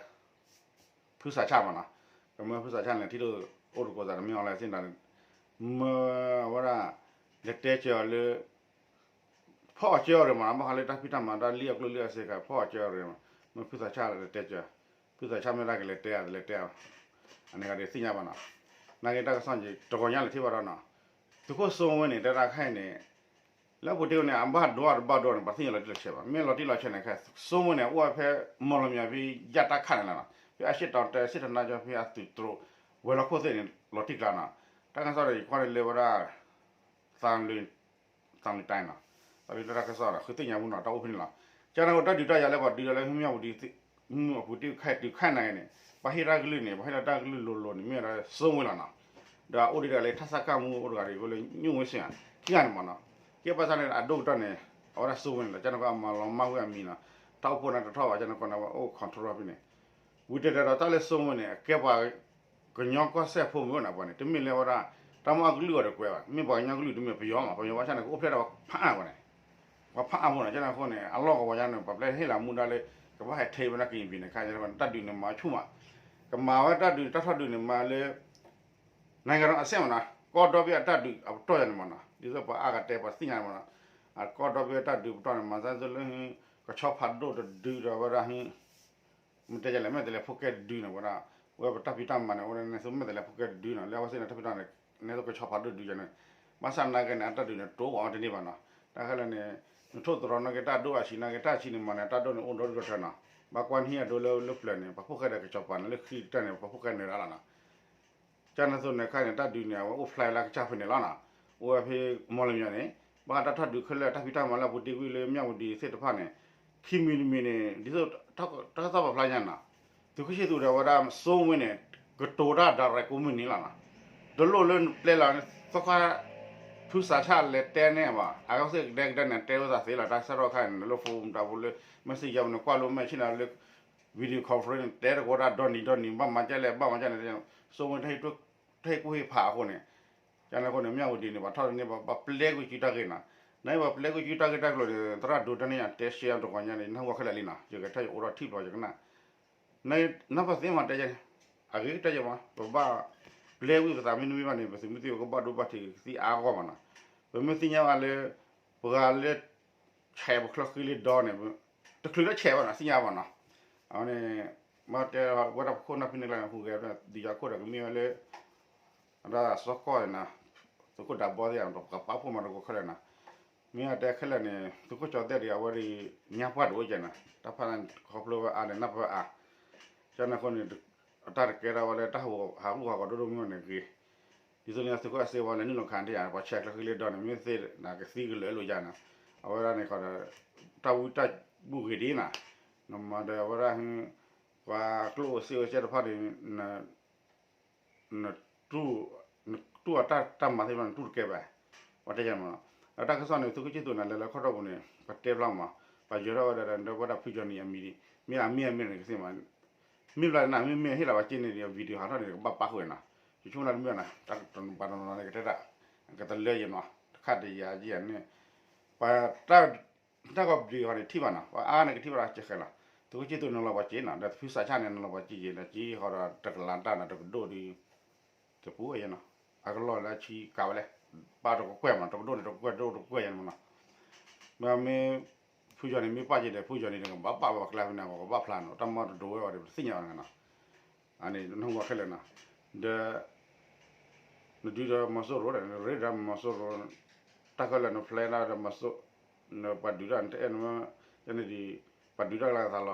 ဖုစးဆၣ်မးနီၤ. ကမၢဖုစးဆၣ်န့ၣ် ထံၣ်လိာ်အိၣ်တကိးသးဒီး မ့ၢ်အီၤလဲၣ်သ့ၣ်န့ၣ် မၢအဝဲဒၣ် လဲၤတဲစၢၤအီၤလၢ ဖီၣ်အီၤစၢၤအီၤရ့ၣ်မးနီၤ. ဘၣ်ဃးလၢတၢ်ဖံးတၢ်မၤတၢ်လံၣ်အကျိၣ်လံၣ်အစ့ခါ ဖီၣ်အီၤစၢၤအီၤရ့ၣ်မး မၢဖုစးဆၣ်လဲၤတဲစၢၤ ဖုစးဆၣ်မ့ၢ်ဒၣ်ကလဲၤတဲ တလဲၤတဲ အန့ၣ်ဂၤဒ်သ့ၣ်ညါဘၣ်နီၤ. နာ်က့တၢ်ကစီၣ်န့ၣ် တဂီၤညါလဲၤထံၣ်ဘၣ်ဒီးနီၤ သုးခိၣ်စိဝ့န့ၣ် တဲဒၣ်ခဲအံၤန့ၣ် လၢအပူၤတ့ၢ်န့ၣ် အဘၣ်ဒိအတဘၣ်ဒိန့ၣ် ပှၤသ့ၣ်ညါလီၤတံၢ်လီၤဆဲးဘၣ်. မ့ၢ်လီၤတံၢ်လီၤဆဲးန့ၣ် ခဲစိဝ့န့ၣ် အိၣ်ဝဲဖဲ မီၢ်လမၠဲၣ်ဖဲယၣ်တၢ်ခၣ်န့ၣ်လီၤနီၤ. ဖဲအရှေ့တောင်တိုင်း စစ်ဌာနချုပ် ဖဲအသုးတြိ ဝဲၤလီၢ်ခိၣ်သ့ၣ်န့ၣ် လီၤတံၢ်ကျါနီၤ. တၢ်ကစီၣ်ဒီးယကွၢ်န့ၣ်လၢဝဲဒၣ် သံလွင်တိုင်းနီၤ, သံလွင်တိုင်းနီၤ, ဃုသ့ၣ်ညါမူနီၤ တၢ်အိၣ်ဖဲန့ၣ်လီၤ. ကန့ၣ်အဃိ တၢ်ဒုးတၢ်ယၤလၢပှၤဒုးဒီးလၢမၠၣ်ဝတံၤ မုၢ်အပူၤတ့ၢ်ခဲတုၤခဲနၤန့ၣ် ပှၤဟ့ၣ်တၢ်ကလုၢ်န့ၣ် ပှၤဟ့ၣ်လီၤတၢ်ကလုၢ်လိၤလိၤန့ၣ် မ့ၢ်ဝဲဒၣ်စိဝ့လီၤနီၤ. ဒီးအိၣ်ဒံးဒီးလၢ ထါစကမူ အိၣ်တဂၤဒံး အိၣ်လၢညိၣ်ဝ့စ့ၣ် ခံဂၤန့ၣ်မးနီၤ. ကဲပှၤစၢ်န့ၣ် အဒိၣ်ကတၢၢ်န့ၣ် အဝဲဒၣ်စိဝ့န့ၣ်လီၤ. ကန့ၣ်အဃိ အမၤလီၤမၢ်ဝဲအမံၤနီၤ. တၢ်အိၣ်ဖှိၣ်န့ၣ်တထီၣ်ဘၣ် ကန့ၣ်အဃိန့ၣ် အဝဲအိၣ် control ဖဲန့ၣ် ဝံၤတဲတဲဒီးတၢ်လၢစိဝ့န့ၣ် အကဲပှၤ ကညီကီၢ်စဲၣ်ဖိမ့ၢ်အိၣ်န့ၣ် ပှၤန့ၣ် တမ့ၢ်လၢဝဲဒၣ် တၢ်မ့ၢ်အကလုၢ်အီၤဒီးကွဲးဘၣ် မ့ၢ်ပှၤကညီကလုၢ်တမ့ၢ်ပယီၤမး ပယီၤဘၣ်ဆၣ်န့ၣ် ကအိၣ်ဖျဲၣ်ဒီးပှၤဖးအါဝဲန့ၣ် ပှၤဖးအါဖိန့ၣ် ကန့ၣ်အဃိန့ၣ် အလီၢ်ကဝီၤယါန့ၣ် ပှၤပျဲဟ့ၣ်လီၤမူဒါလၢ ကဘၣ်ဟဲထဲးဝဲဒၣ်ကရင်ပြည်န့ၣ် ခါန့ၣ် တၢ်ဒုးန့ၣ် မၤဆူၣ်မး ကမၤဝဲတၢ်ဒုး တၢ်ထီၣ်ဒုးန့ၣ် မၤလၢ နိုင်ငံတော်အဆင့်မးနီၤ ကီၢ်ဒီဘ့ၣ်အတၢ်ဒုးအပတီၢ်ယါန့ၣ်မးနီၤ ဒ်သိးပှၤအါဂၤတဲပှၤသ့ၣ်ညါန့ၣ်မးနီၤ အကီၢ်ဒီဘ့ၣ်အတၢ်ဒုးပတီၢ်န့ၣ် မၤသးဒ်သိးလၢ ကဆီဖးဒိၣ်တဒုဒီးဝဲဒၣ် မ့ၢ်တဲယလဲၣ် မဲာ်တဲးလဲးဖိကဲတဒုန့ၣ် ဝဲဒၣ် ဝဲပတၢ်ဖံးတၢ်မၤန့ၣ် အိၣ်ဒ်န့ၣ်သိးမဲာ်တဲးလဲးဖိကဲတဒုန့ၣ် လၢအဝဲသ့ၣ်န့ၣ် တၢ်ဖံးတၢ်မၤန့ၣ် နဲသိးကဆီဖးဒိၣ်တဒုန့ၣ် ဘၣ်ဆၣ်နာ်က့န့ၣ် အတၢ်ဒုးန့ၣ် တိၢ်ဝဲအီၤတန့ၢ်ဘၣ်နီၤ တၢ်ခဲလၢာ်န့ၣ် နထိၣ်သတြီၤနာ်က့တၢ်ဒိၣ်အဆံးနာ်က့ တၢ်ဆံးန့ၣ်မးန့ၣ် တၢ်ဒိၣ်န့ၣ်အိၣ်ဒီဒူၣ်ဒီထၢနီၤ ဘၣ်ကွၢ်နဟံၣ်အဒိလၢလၢပျၢၤန့ၣ် ပှၤဖိၣ်ဃဲဒီးကစီၤပၤန့ၣ် လၢခံကတၢၢ်န့ၣ် ပှၤဖိၣ်ဃဲနုာ်ရၣ်လီၤနီၤ ကန့ၣ်သိးန့ၣ်ခါန့ၣ် တၢ်ဒုးန့ၣ် အဝဲအိၣ်ဖျါလၢကစၢ်ဖဲန့ၣ်လီၤနီၤ အိၣ်ဝဲဖဲမီၢ်လမၠဲၣ်န့ၣ် ဘၣ်ဃးတၢ်ထီၣ်ဒုးခဲလၢာ် တၢ်ဖံးတၢ်မၤလၢအပူၤတ့ၢ်ကွံာ်လၢမၠၣ်ဝတံၤသ့ၣ်တဖၣ်န့ၣ် ခံမံၤတမံၤန့ၣ် ဒ်သိးတၢ်ကစီၣ်ပာ်ဖျါညါနီၤ သုးခိၣ်ဆံၣ်သူးဒီးဝဲဒၣ်စိဝ့န့ၣ် ကတိၤတၢ် direct ကိးမုၢ်နံၤလီၤနီၤ တလိၣ်လၢပျဲလီၤ သီခါ ဖုစးဆၣ်လဲၤတဲန့ၣ်ဘၣ် အဝဲသ့ၣ်ကဒဲကဒဲန့ၣ် တဲဝဲသးသ့လီၤ တၢ်ကစီၣ်ထီၣ်ခါန့ၣ် လၢ phone တၢ်ဖိလၢ messenger န့ၣ် ကွၢ်လိမဲာ်ဆ့ၣ်နီၤလၢ video conference န့ၣ် တဲတကိးတၢ်ဒီနံၤဒီနံၤ ဘၣ်မၤဒ်လဲၣ် ဘၣ်မၤဒ်န့ၣ် စိဝ့ တၢ်ဟ့ၣ်ကူၣ်ဟ့ၣ်ဖးအဃိန့ၣ် ကန့ၣ်အဃိန့ၣ် မၠၣ်ဝတံၤန့ၣ် ပှၤထီၣ်တန့ၢ်ဘၣ် ပှၤပျဲကွံာ်စုတၢ်ဂ့ၢ်နီၤ နပှၤပျဲကွံာ်စုတၢ်ဂ့ၢ်တၢ်ကျိၤန့ၣ် သရၣ်ဒိးတၢ်န့ၣ် ယတဲရှဲတဂီၤညါန့ၣ် နၢ်ဟူခဲလၢာ်လံနီၤ ယကထီၣ်ယအိၣ်ထီၣ်ထံၣ်ဘျီယကနၣ် နပှၤသ့ၣ်မၤတဲယဲ အဂ့ၤကတၢၢ်ယဲမး ပဘၣ်ပျဲကွံာ်ပသးမ့ၢ်တမ့ၢ်ဘၣ်န့ၣ် ပသုးမုၢ်သံၣ်ဘိကဘၣ်ဒိဘၣ်ထံးကသံၣ်အါဂီၢ်မးနီၤ ပမ့ၢ်သ့ၣ်ညါဘၣ်လၢ ပှၤလၢ ဆဲးပချၢဃံလၢဒီန့ၣ် တချုးလၢဆဲးဘၣ်နီၤ သ့ၣ်ညါဘၣ်နီၤ အဝဲန့ၣ် ဘၣ်တဲဝဲဒၣ်ပခိၣ်နၢ်ဖံးန့ၣ်ကျါန့ၣ် ဟူးဂဲၤဒုးယၤခိၣ်ဒီးကမ့ၢ်ဝဲလၢ အဒၣ်စီၤကီၢ်န့ၣ်နီၤ သုးခိၣ်ဒးဘီသ့ၣ် ပကပာ်ဖှိၣ်မၤတကိးခဲလၢာ်နီၤ မ့ၢ်အတဲခဲလၢာ်န့ၣ် သုးခိၣ်ကၠီသဲၣ်ဒီး အဝဲဒၣ် ညါပှၢ်တအိၣ်ကဲနီၤ, တၢ်ဖၣ်န့ၣ် ခီဖျိဝဲအါန့ၣ် နၢ်ပၢၢ်အါ, ကန့ၣ်အဃိန့ၣ် အတၢ်တကဲထီၣ်ဝဲလၢ တၢ်ဟးဂူာ်ဟးဂီၤဒိၣ်ဒိၣ်မုၢ်မုၢ်န့ၣ်ဂ့ၤ, ဒ်သိးန့ၣ် သုးခိၣ်အဲၣ်စ့ဝါလဲၤနုာ်လီၤခးဒၣ်ယၤ ပှၤဆဲးကျၢဃံလၢဒီးန့ၣ် မ့ၢ်သ့ၣ်နကသံကလၢာ်လိာ်ယၤနီၤ, အဝဲဒၣ်န့ၣ်ခီဒီး တၢ်ဝံတၢ်ဘူၣ်ဂ့ၤဒ်နီၤ, နမၤဒီးအဝဲဒၣ် ပှၤကျိၣ်အိၣ်စ့အိၣ်ကဲတဖၣ်န့ၣ် နတူၢ်အတၢ်တၢ်မၤသ့ၣ်တဖၣ်န့ၣ် တူၢ်တကဲဘၣ်, ပှၤတဲယၤမးနီၤ, ဒီးတၢ်ကစီၣ်န့ၣ် သုးခိၣ်ဆံၣ်သူးန့ၣ် လဲၤလၢခီၣ်ထီၣ်ပူၤန့ၣ် ပတဲဖျါမး, ပှၤယၢၤထီၣ်ဝဲဒၣ်ဒီး ဝဲဒၣ်ဖုကၠီနံၤအမံၤဒ်, မ့ၢ်အမ့ၢ်အမ့ၢ်န့ၣ်ကသ့ၣ်မး, မ့ၢ်ဘျီန့ၣ် မ့မ့ၢ်ဟ့ၣ်လီၤပှၤစ့န့ၣ်ဒီး video ဟးထီၣ်န့ၣ် ကဘၣ်ပာ်ဃုာ်နီၤ, ယဆိကမိၣ်လၢတမ့ၢ်ဘၣ်နီၤ, တၢ်ကတနပၤတနီၤန့ၣ် ကတဲဒၣ် ကတလၢယဲၢ်နီၤ, တခါတယၤယဲၢ်န့ၣ်, ပှၤ တၢ်ဂီၤ video ဟီန့ၣ် ထံၣ်ဘၣ်နီၤ, ပှၤအါန့ၣ်ကထံၣ်ဘၣ်ဒီးကဲဃဲလီၤ, သုးခိၣ်ဆံၣ်သူးန့ၣ်လီၤပှၤစ့နီၤ, ဒီးဖုစးဆၣ်န့ၣ် နလီၤပှၤစ့ယဲၢ် ဒီးကဟီဒီးတကလးတၢ်န့ၣ် တကဒိၣ်ဒီး တပူၤယဲၢ်နီၤ, အကလီၢ်လၢဆံကးဝဲလဲၣ်, ပာ်တကကွဲၢ်မး တကဒိၣ်န့ၣ် တကကွဲၢ်တကကွဲၢ်ယဲၢ်မးနီၤ, ဒီးမ့ၢ် ဖုကၠီနံၤမ့ၢ်ပာ်က့ၤဒီး ဖုကၠီနံၤန့ၣ် ကဘၣ်ပာ်ဝဲပှၤကျါဖဲန့ၣ် ကဘၣ်ဖျါနီၤ, တၢ်မၤတဒိးဝဲအီၤဒီး ပတသ့ၣ်ညါအီၤနီၤ, အန့ၣ် နၢ်ဟူဝဲခဲလၢာ်နီၤ, ဒီး နဒုးဒီးမီၤစိရိၤဒီး နရ့ဒီးမီၤစိရိၤ, တၢ်ခဲလၢာ်နဖျဲဒၣ်ဒီးမီၤစိ, နပှၤဒုးတၢ်နတအဲၣ်နမ့ၢ်, န့ၣ်ဒ်, ပှၤဒုးတၢ်လၢ သးလီ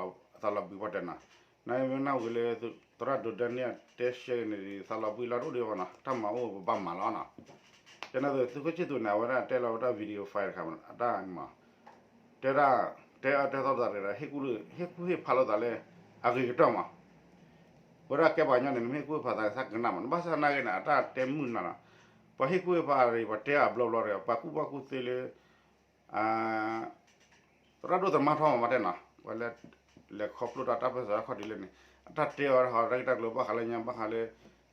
ၤဘှံးပှၤတဲနီၤ, နမ့ၢ်နၢ်ဟူလၢ သရၣ်ဒိးဒၢန့ၣ်တဲရှဲန့ၣ်ဒ် သးလီၤဘှံးလီၤတအိၣ်ဒံးဘၣ်နီၤ, တၢ်မၤအိၣ်ပဘၣ်မၤလီၤနီၤ, ကန့ၣ်သုးခိၣ်ဆံၣ်သူးန့ၣ် အဝဲဒၣ်တဲလီၤဝဲဒၣ် video file တခါမး အတၢ်မၤ တဲဒၣ်, တဲအၢတဲသီသးတဂၤဒီး ဟ့ၣ်ကူၣ်ဟ့ၣ်ဖးလိာ်သးလၢ အဂ့ၤကတၢၢ်မး, ဝဲဒၣ်ကဲပှၤကညီန့ၣ် နမ့ၢ်ဟ့ၣ်ကူၣ်ဟ့ၣ်ဖးသးသးကနၣ်မး, ဘၣ်ဆၣ်သနာ်က့န့ၣ် အတၢ်တဲမုာ်နၤနီၤ, ပှၤဟ့ၣ်ကူၣ်ဟ့ၣ်ဖးရံၣ် ပှၤတဲအဘျီဘျီတဂၤ ပှၤကူၣ်ဘၣ်ကူၣ်သ့လၢ သရၣ်ဒိၣ်သမါထီမး ဘၣ်တဲနီၤ, ပှၤလၢ လဲၤခီဖျိတၢ်တၢ်ပၢၢ်ဆၢခီၣ်ထံးလၢန့ၣ်, အတၢ်တဲအီၤဟီ တၢ်ဂ့ၢ်တၢ်ကျိၤဘၣ်ဃးလၢညါ ဘၣ်ဃးလၢ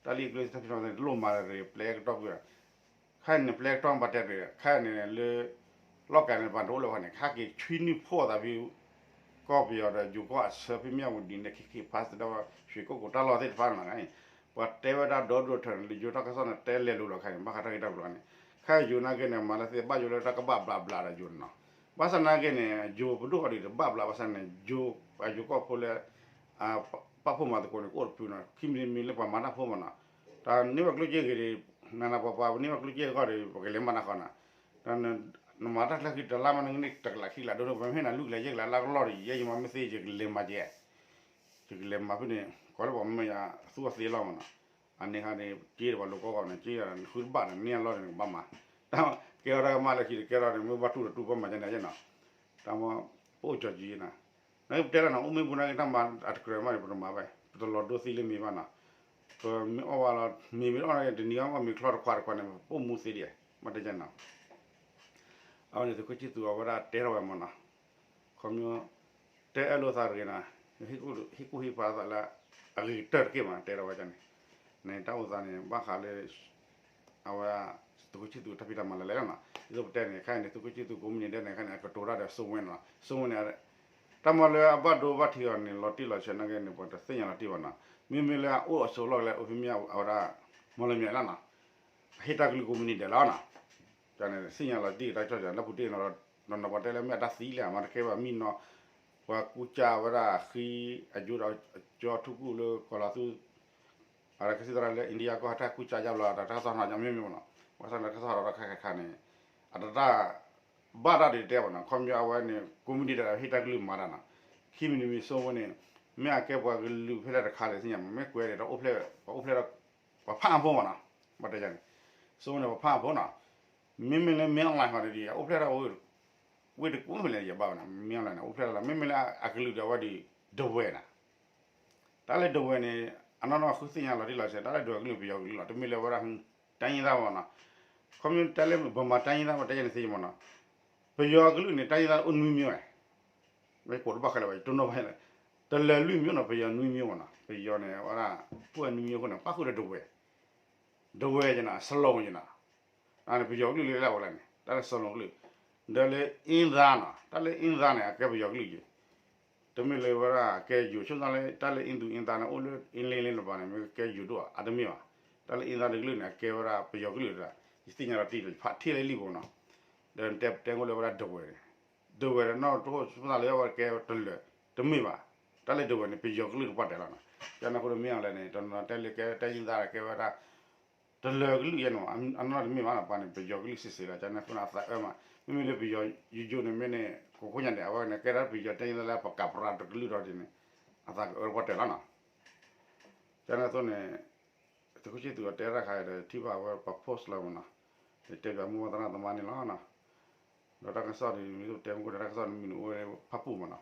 တၢ်လံၣ်အကျိၤတၢ်ဖံးတၢ်မၤသ့ၣ် တလိၣ်မၤတဂ့ၤ ပျဲကတီၢ်ဖုၣ်, ခဲအံၤန့ၣ် ပျဲကတီၢ်ဘၣ်တဲတဂ့ၤ ခဲအံၤန့ၣ်လၢ လီၢ်ကၤန့ၣ် ပှၤတအိၣ်လၢၤဘၣ်န့ၣ် ခဲက့ၤဆွံနုာ်ဖှိၣ်သးဖဲ ကီၢ်ပယီၤဒီးယိၤကီၢ်အဆၢ ဖဲမ့ၣ်အူဒံးန့ၣ် ခံခံဖးစတၢၣ် ရွှေကုက္ကို တၢ်လီၢ်သ့ၣ်တဖၣ်န့ၣ်လီၤ, ပှၤတဲဝဲဒၣ်ဒီဒိၣ်ထၢၣ်န့ၣ် လၢယိၤတၢ်ကစီၣ်န့ၣ် တဲလဲၤလိာ်လီၤခဲအံၤန့ၣ် ဘၣ်ဃးတၢ်ဂ့ၢ်တၢ်ကျိၤန့ၣ်, ခဲအံၤယိၤနာ်က့န့ၣ် မၤလၢသ့ဘၣ်ယိၤလၢတၢ်ကဘၣ်ဘျးဘျးဒီးယိၤန့ၣ်နီၤ, ဘၣ်ဆၣ်နာ်က့န့ၣ် ယိၤပဒိၣ်အီၤဒံးတဘၣ်ဘျး ဘၣ်ဆၣ်န့ၣ် ယိၤ ပယိၤကီၢ်ဖိလၢ ပာ်ဖှိၣ်မၤသကိးန့ၣ် ကအိၣ်တဖုနီၤ, ခံမံၤတမံၤလၢပှၤမၤတၢ်ဖိမးနီၤ, တၢ်န့ၢ်ဘၣ်ကျိၣ်စ့ဂ့ၤဒီး နၤနၤပှၤပှၤ ပန့ၢ်ဘၣ်ကျိၣ်စ့အဂီၢ်ဒီး ပကလဲၤမၤတၢ်ဃီနီၤ, နမၤတၢ်ချၢဃံတလါမး နကန့ၢ်တကလးခံကလးဒိၣ်ဒိၣ် ပမ့ၢ်ဟ့ၣ်နၤလွံၢ်ကလးယဲၢ်ကလးလၢကလီၢ်ဒီး ယဲယမၤမ့ၢ်သ့ ယကလဲၤမၤကဲ ယကလဲၤမၤဖဲန့ၣ် ကိးလၢပှၤမ့ၢ်ယၤသူအီၤသ့လီၤမးနီၤ, အန့ၣ်ခါန့ၣ် က့ဒီးပှၤလိၤကီၢ်ဂီၢ်န့ၣ် က့ဒီးနဃုတဘၣ်န့ၣ် န့ၢ်အလီၢ်န့ၣ် နကဘၣ်မၤ, တၢ်ကဲထီၣ်တၢ်ကမၣ်လၢခံတကဲထီၣ်န့ၣ် မ့ၢ်ဘၣ်တူၢ်ဒီးတူၢ်ဘၣ်မၤကဲန့ၣ်ယဲနီၤ, တၢ်မ့ၢ် ပအိၣ်ကၠီၤကံနီၤ, နကပတဲလီၤနီၤ အိၣ်မ့ၢ်ပူၤနာ်က့တၢ်မၤအတကြၢးမးန့ၣ် ပတမၤဘၣ် ပတလီၤဒိသံလၢမ့ၤဘၣ်နီၤ, ပမ့ၢ်အီၣ်ဝဲလီၤ မ့ၤမ့ၢ်အီၣ်န့ၣ် တနံၤအီၣ်မ့ၤချီတခွးတခွးန့ၣ် ပအိၣ်မူသ့ဒံး, မ့ၢ်တဲယဲနီၤ အဝဲန့ၣ်သုးခိၣ်ဆံၣ်သူးအဝဲဒၣ်တဲထီၣ်ဝဲမးနီၤ, ခီဖျိ တဲအၢၣ်လိာ်သးတဂ့ၤနီၤ, ဟ့ၣ်ကူၣ်ဟ့ၣ်ဖးသးလၢ အဂ့ၤကတၢၢ်တက့ၢ်မး တဲထီၣ်ဝဲန့ၣ်, န့ၣ်တၢ်အိၣ်သးန့ၣ် ဘၣ်ဃးလၢ အဝဲ သုးခိၣ်ဆံၣ်သူးတၢ်ဖံးတၢ်မၤလၢလဲၣ်လီၤနီၤ, ဒ်သိးပတဲန့ၣ် ခဲအံၤန့ၣ် သုးခိၣ်ဆံၣ်သူးကိးမုၢ်နံၤဒဲးန့ၣ် ခဲအံၤန့ၣ် အကတိၤတၢ်ဒီးစိဝဲန့ၣ်လီၤ, စိဝဲန့ၣ် တၢ်မၤလၢအဘၣ်ဒိဘၣ်ထံးအီၤန့ၣ် လီၤတံၢ်လီၤဆဲးနာ်က့န့ၣ် ပှၤတသ့ၣ်ညါလီၤတံၢ်ဘၣ်နီၤ, မ့မ့ၢ်လၢအအိၣ်အဆိးလီၢ်လၢအိၣ်ဖဲမ့ၢ်အဝဲဒၣ် မီၢ်လမၠဲးလီၤနီၤ ဟ့ၣ်တၢ်ကလုၢ်ကိးမုၢ်နံၤဒဲးလီၤနီၤ, တၢ်န့ၣ် သ့ၣ်ညါလီၤတံၢ်တၢ်ကစီၣ် လၢပူၤတ့ၢ်နီၤ, နီၤနီၤပှၤတဲလၢမ့ၢ်အတၢ်သံလံ မ့ၢ်တကဲဘၣ်မံနီၤ, ပှၤကူစါဝဲဒၣ်ဃံအယိဒီးကၠီထူကူၣ်လၢကီၤလီၤသူ အကစံၣ်သရၣ်လၢ India ကီၢ်ဟဲတၢ်ကူစါယါဘျီ တၢ်ကစီၣ်နီၤ မ့မ့ၢ်မ့ၢ်နီၤ, ဘၣ်ဆၣ်တၢ်ကစီၣ်ဒီးတၢ်ခါခါခါန့ၣ် အတၢ် ဘၣ်တၢ်ဒုးတဲဘၣ်နီၤ, ခီဖျိအဝဲန့ၣ် ကိးမုၢ်နံၤဒဲးဟ့ၣ်တၢ်ကလုၢ်မၤတၢ်နီၤ, ခံမံၤတမံၤစိဝဲန့ၣ် မ့ၢ်အကဲပှၤကလုာ်ဖဲလဲၣ်တခါလဲၣ်သ့ၣ်ညါမး, မ့ၢ်ကွဲးဒီး အိၣ်ဖျဲၣ် ပှၤအိၣ်ဖျဲၣ်ဒီး ပှၤဖးအါဖိမးနီၤ, ဘၣ်တဲန့ၣ် စိဝဲန့ၣ် ပှၤဖးအါဖိနီၤ, မ့မ့ၢ်လၢ မင်းအောင်လှိုင် ဃီန့ၣ်ဒီး အိၣ်ဖျဲၣ်ထီၣ်ဝ့ၢ်တကူၣ်ဖဲလဲၣ်ယဘၣ်ဘၣ်နီၤ, မင်းအောင်လှိုင် န့ၣ် အိၣ်ဖျဲၣ်ထီၣ်လီၤ, မ့မ့ၢ်လၢအကလုာ်ဒီးအဝဲဒီး ဒဝဲနီၤ တၢ်လၢဒဝဲန့ၣ် အနီၢ်နီၢ်ဃုသ့ၣ်ညါလီၤတံၢ်လီၤဆဲး တၢ်လၢဒဝဲကလုာ်ပယီၤကလုာ်လီၤ, တမ့ၢ်လၢဝဲဒၣ် တိုင်းရင်းသား ဘၣ်နီၤ, ခီဖျိတၢ်လၢ ဗမာတိုင်းရင်းသား ဘၣ်တဲယဲန့ၣ်သ့မးနီၤ, ပယီၤကလုာ်န့ၣ် တိုင်းရင်းသား အိၣ်နွံမျိုးဝဲ, မ့ၢ်ကိးတဘၣ်ခဲလၢာ်ဝဲ တနီၤဘၣ်, တလၢာ်လွံၢ်မျိုးနီၤ ပယီၤနွံမျိုးမးနီၤ, ပယီၤန့ၣ် ဝဲဒၣ် အိၣ်နွံမျိုးအဃိန့ၣ် ပၣ်ဃုာ်ဒီးဒဝဲ ဒဝဲယဲနီၤ စလီၤယဲနီၤ, န့ၣ် ပယီၤကလုာ်လၢလၢဝဲလဲၣ်န့ၣ် တၢ်လၢစလီၤကလုာ်, ဒီးလၢ အင်းသား နီၤ, တၢ်လၢ အင်းသား န့ၣ် အကဲပယီၤကလုာ်ယဲ တမ့ၢ်လၢဝဲဒၣ်ကဲယိၤ ဆိသးလၢ တၢ်လၢ အင်းသူ အင်းသား န့ၣ် အိၣ်လၢ အင်းလေး လၢတပၤန့ၣ် မ့ၢ်ကဲယိၤဒိၣ်ဧါ အတမ့ၢ်ဘၣ်, တၢ်လၢ အင်းသား တကလုာ်န့ၣ် အကဲဝဲဒၣ်ပယီၤကလုာ်တဂၤ, ယသ့ၣ်ညါလီၤတံၢ်လီၤ ယဖးထံၣ်လၢလံာ်ပူၤနီၤ, ဒီးတဲတဲအိၣ်လၢဝဲဒၣ်ဒဝဲန့ၣ်, ဒဝဲဒီးနီၢ်တအိၣ် ဆိသးလၢဝဲကဲတလၢာ်, တမ့ၢ်ဘၣ်, တၢ်လၢဒဝဲန့ၣ် ပယီၤကလုာ်တပှၢ်တဲလီၤနီၤ, ကန့ၣ်အဃိဒီးမ့ၢ်အီၤလဲၣ်န့ၣ် တနီၤတဲလၢကဲ တိုင်းရင်းသား ဒီးကဲဝဲဒၣ် တလၢာ်ကလုာ်ယဲနီၤ, အနီၢ်တမ့ၢ်ဘၣ်နီၤ ပှၤန့ၣ် ပယီၤကလုာ်စ့ၢ်စ့ၢ်လီၤ, ကန့ၣ်အဃိန့ၣ် အသးအၢမး, မ့မ့ၢ်လၢပယီၤယိယိန့ၣ်မ့ၢ်န့ၣ် ကီၢ်ခိၣ်ညါန့ၣ် အဝဲန့ၣ် ကဲဒၣ်ပယီၤတဲလၢပကးပြးတကလုာ်ဒီးန့ၣ် အသးကအၢပှၤတၢၢ်လီၤနီၤ. ကန့ၣ်အသိးန့ၣ် သုးခိၣ်ဆ့သူးအတဲတၢ်ခါဒီး ထံၣ်ဘၣ်အဝဲပှၤ post လီၤမနီၤ, ဒီးတဲပၠးမိၢ်ပၢ်သရၣ်သမါန့ၣ်လီၤနီၤ. ဒီးတၢ်ကစီၣ်န့ၣ် မ့ၢ်တဲမူကဒီး တၢ်ကစီၣ်န့ၣ်မ့ၢ်န့ၣ်အိၣ်ဝဲဖၣ်ပူၣ်မနီၤ,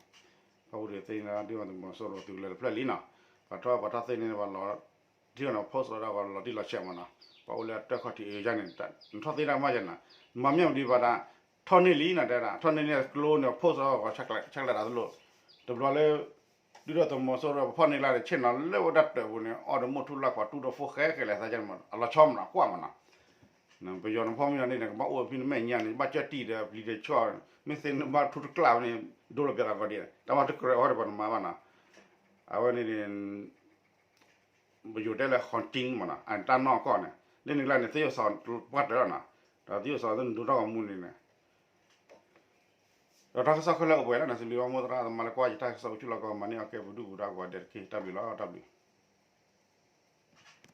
ဖၣ်ပူၣ်ဒီးသ့ၣ်ညါဒ်သိးသုးမီၤစိရိၤသုးကလၢၤတဖျၢၣ်လံနီၤ, ပှၤထီၣ်ပှၤထီၣ်သ့န့ၣ် ပှၤလီၤ ထံၣ်နီၤ post လီၤဒီးပှၤလီၤတံၢ်လီၤဆဲးမနီၤ, ပှၤအိၣ်လၢအတၢ်ခီၣ်ထံးအယါန့ၣ် နထီၣ်သ့တၢ်မၤယဲနီၤ, နမၤမ့ၢ်ဒံးဘၣ်ဒၣ် ထီၣ်န့ၢ်လံနီၤ တဲဒၣ် ထီၣ်န့ၢ်န့ၣ်ကျိန့ၣ် post လီၤ ဆဲးကျၢတၢ်သလိၣ်, တဘျီလၢ ဒုၣ်ဒါသုးမီၤစိရိၤပဖီၣ်န့ၢ်လၢ်ဒီး ဆ့ၣ်နီၤလၢဝဲဒၣ်တၢၢ်ပူၤန့ၣ် အီၣ်ဒီးမိၢ်ထူလၢ်ကွၢ်တူၢ်ဒီး phone ဃဲဃဲလဲၣ်သးကန့ၣ်မနီၤ အလီၤဆီမနီၤ ကွၢ်မနီၤ ပယီၤနဖီၣ်မ့ၢ်ဒီးန့ၣ် နကဘၣ်အိၣ်ဖဲနမဲာ်ညါန့ၣ် ဘၣ်ကၢၢ်တံၢ်ဒီးပျံၤဒီးဆီၣ်, မ့ၢ်သ့နဘၣ်ထူတကျၢ်ဝဲန့ၣ် ဒိလီၤပျးသးကီဒံး, တၢ်မၤတကြၢးအီၤဒီးပှၤနမၤဘၣ်နီၤ, အဝဲန့ၣ်န့ၣ် ပယီၤတဲလၢ hunting မနီၤ အတၢ်နီၢ်ကီၢ်န့ၣ် လၢန့ၣ်ကျါန့ၣ် သ့ၣ်ယိၣ်စီၤပှၢ်တၢၢ်လီၤနီၤ, ဒီးသ့ၣ်ယိၣ်စီၤသ့ၣ်နဒိထီၣ်ကမူန့ၣ်န့ၣ်, ဒီးတၢ်ကစီၣ်ခဲလၢာ်အိၣ်ပှဲၤလီၤနီၤ, စံးဘျုးဘၣ်မိၢ်သရၣ်သမါလၢကွၢ်ယတၢ်ကစီၣ်အိၣ်ဆူၣ်လီၤကီး မၤန့ၢ်အီၤကဲပဒုၣ်ပဒါကိးဂၤဒဲးတက့ၢ်, တၢ်ဘျုးလီၤ တၢ်ဘျုး.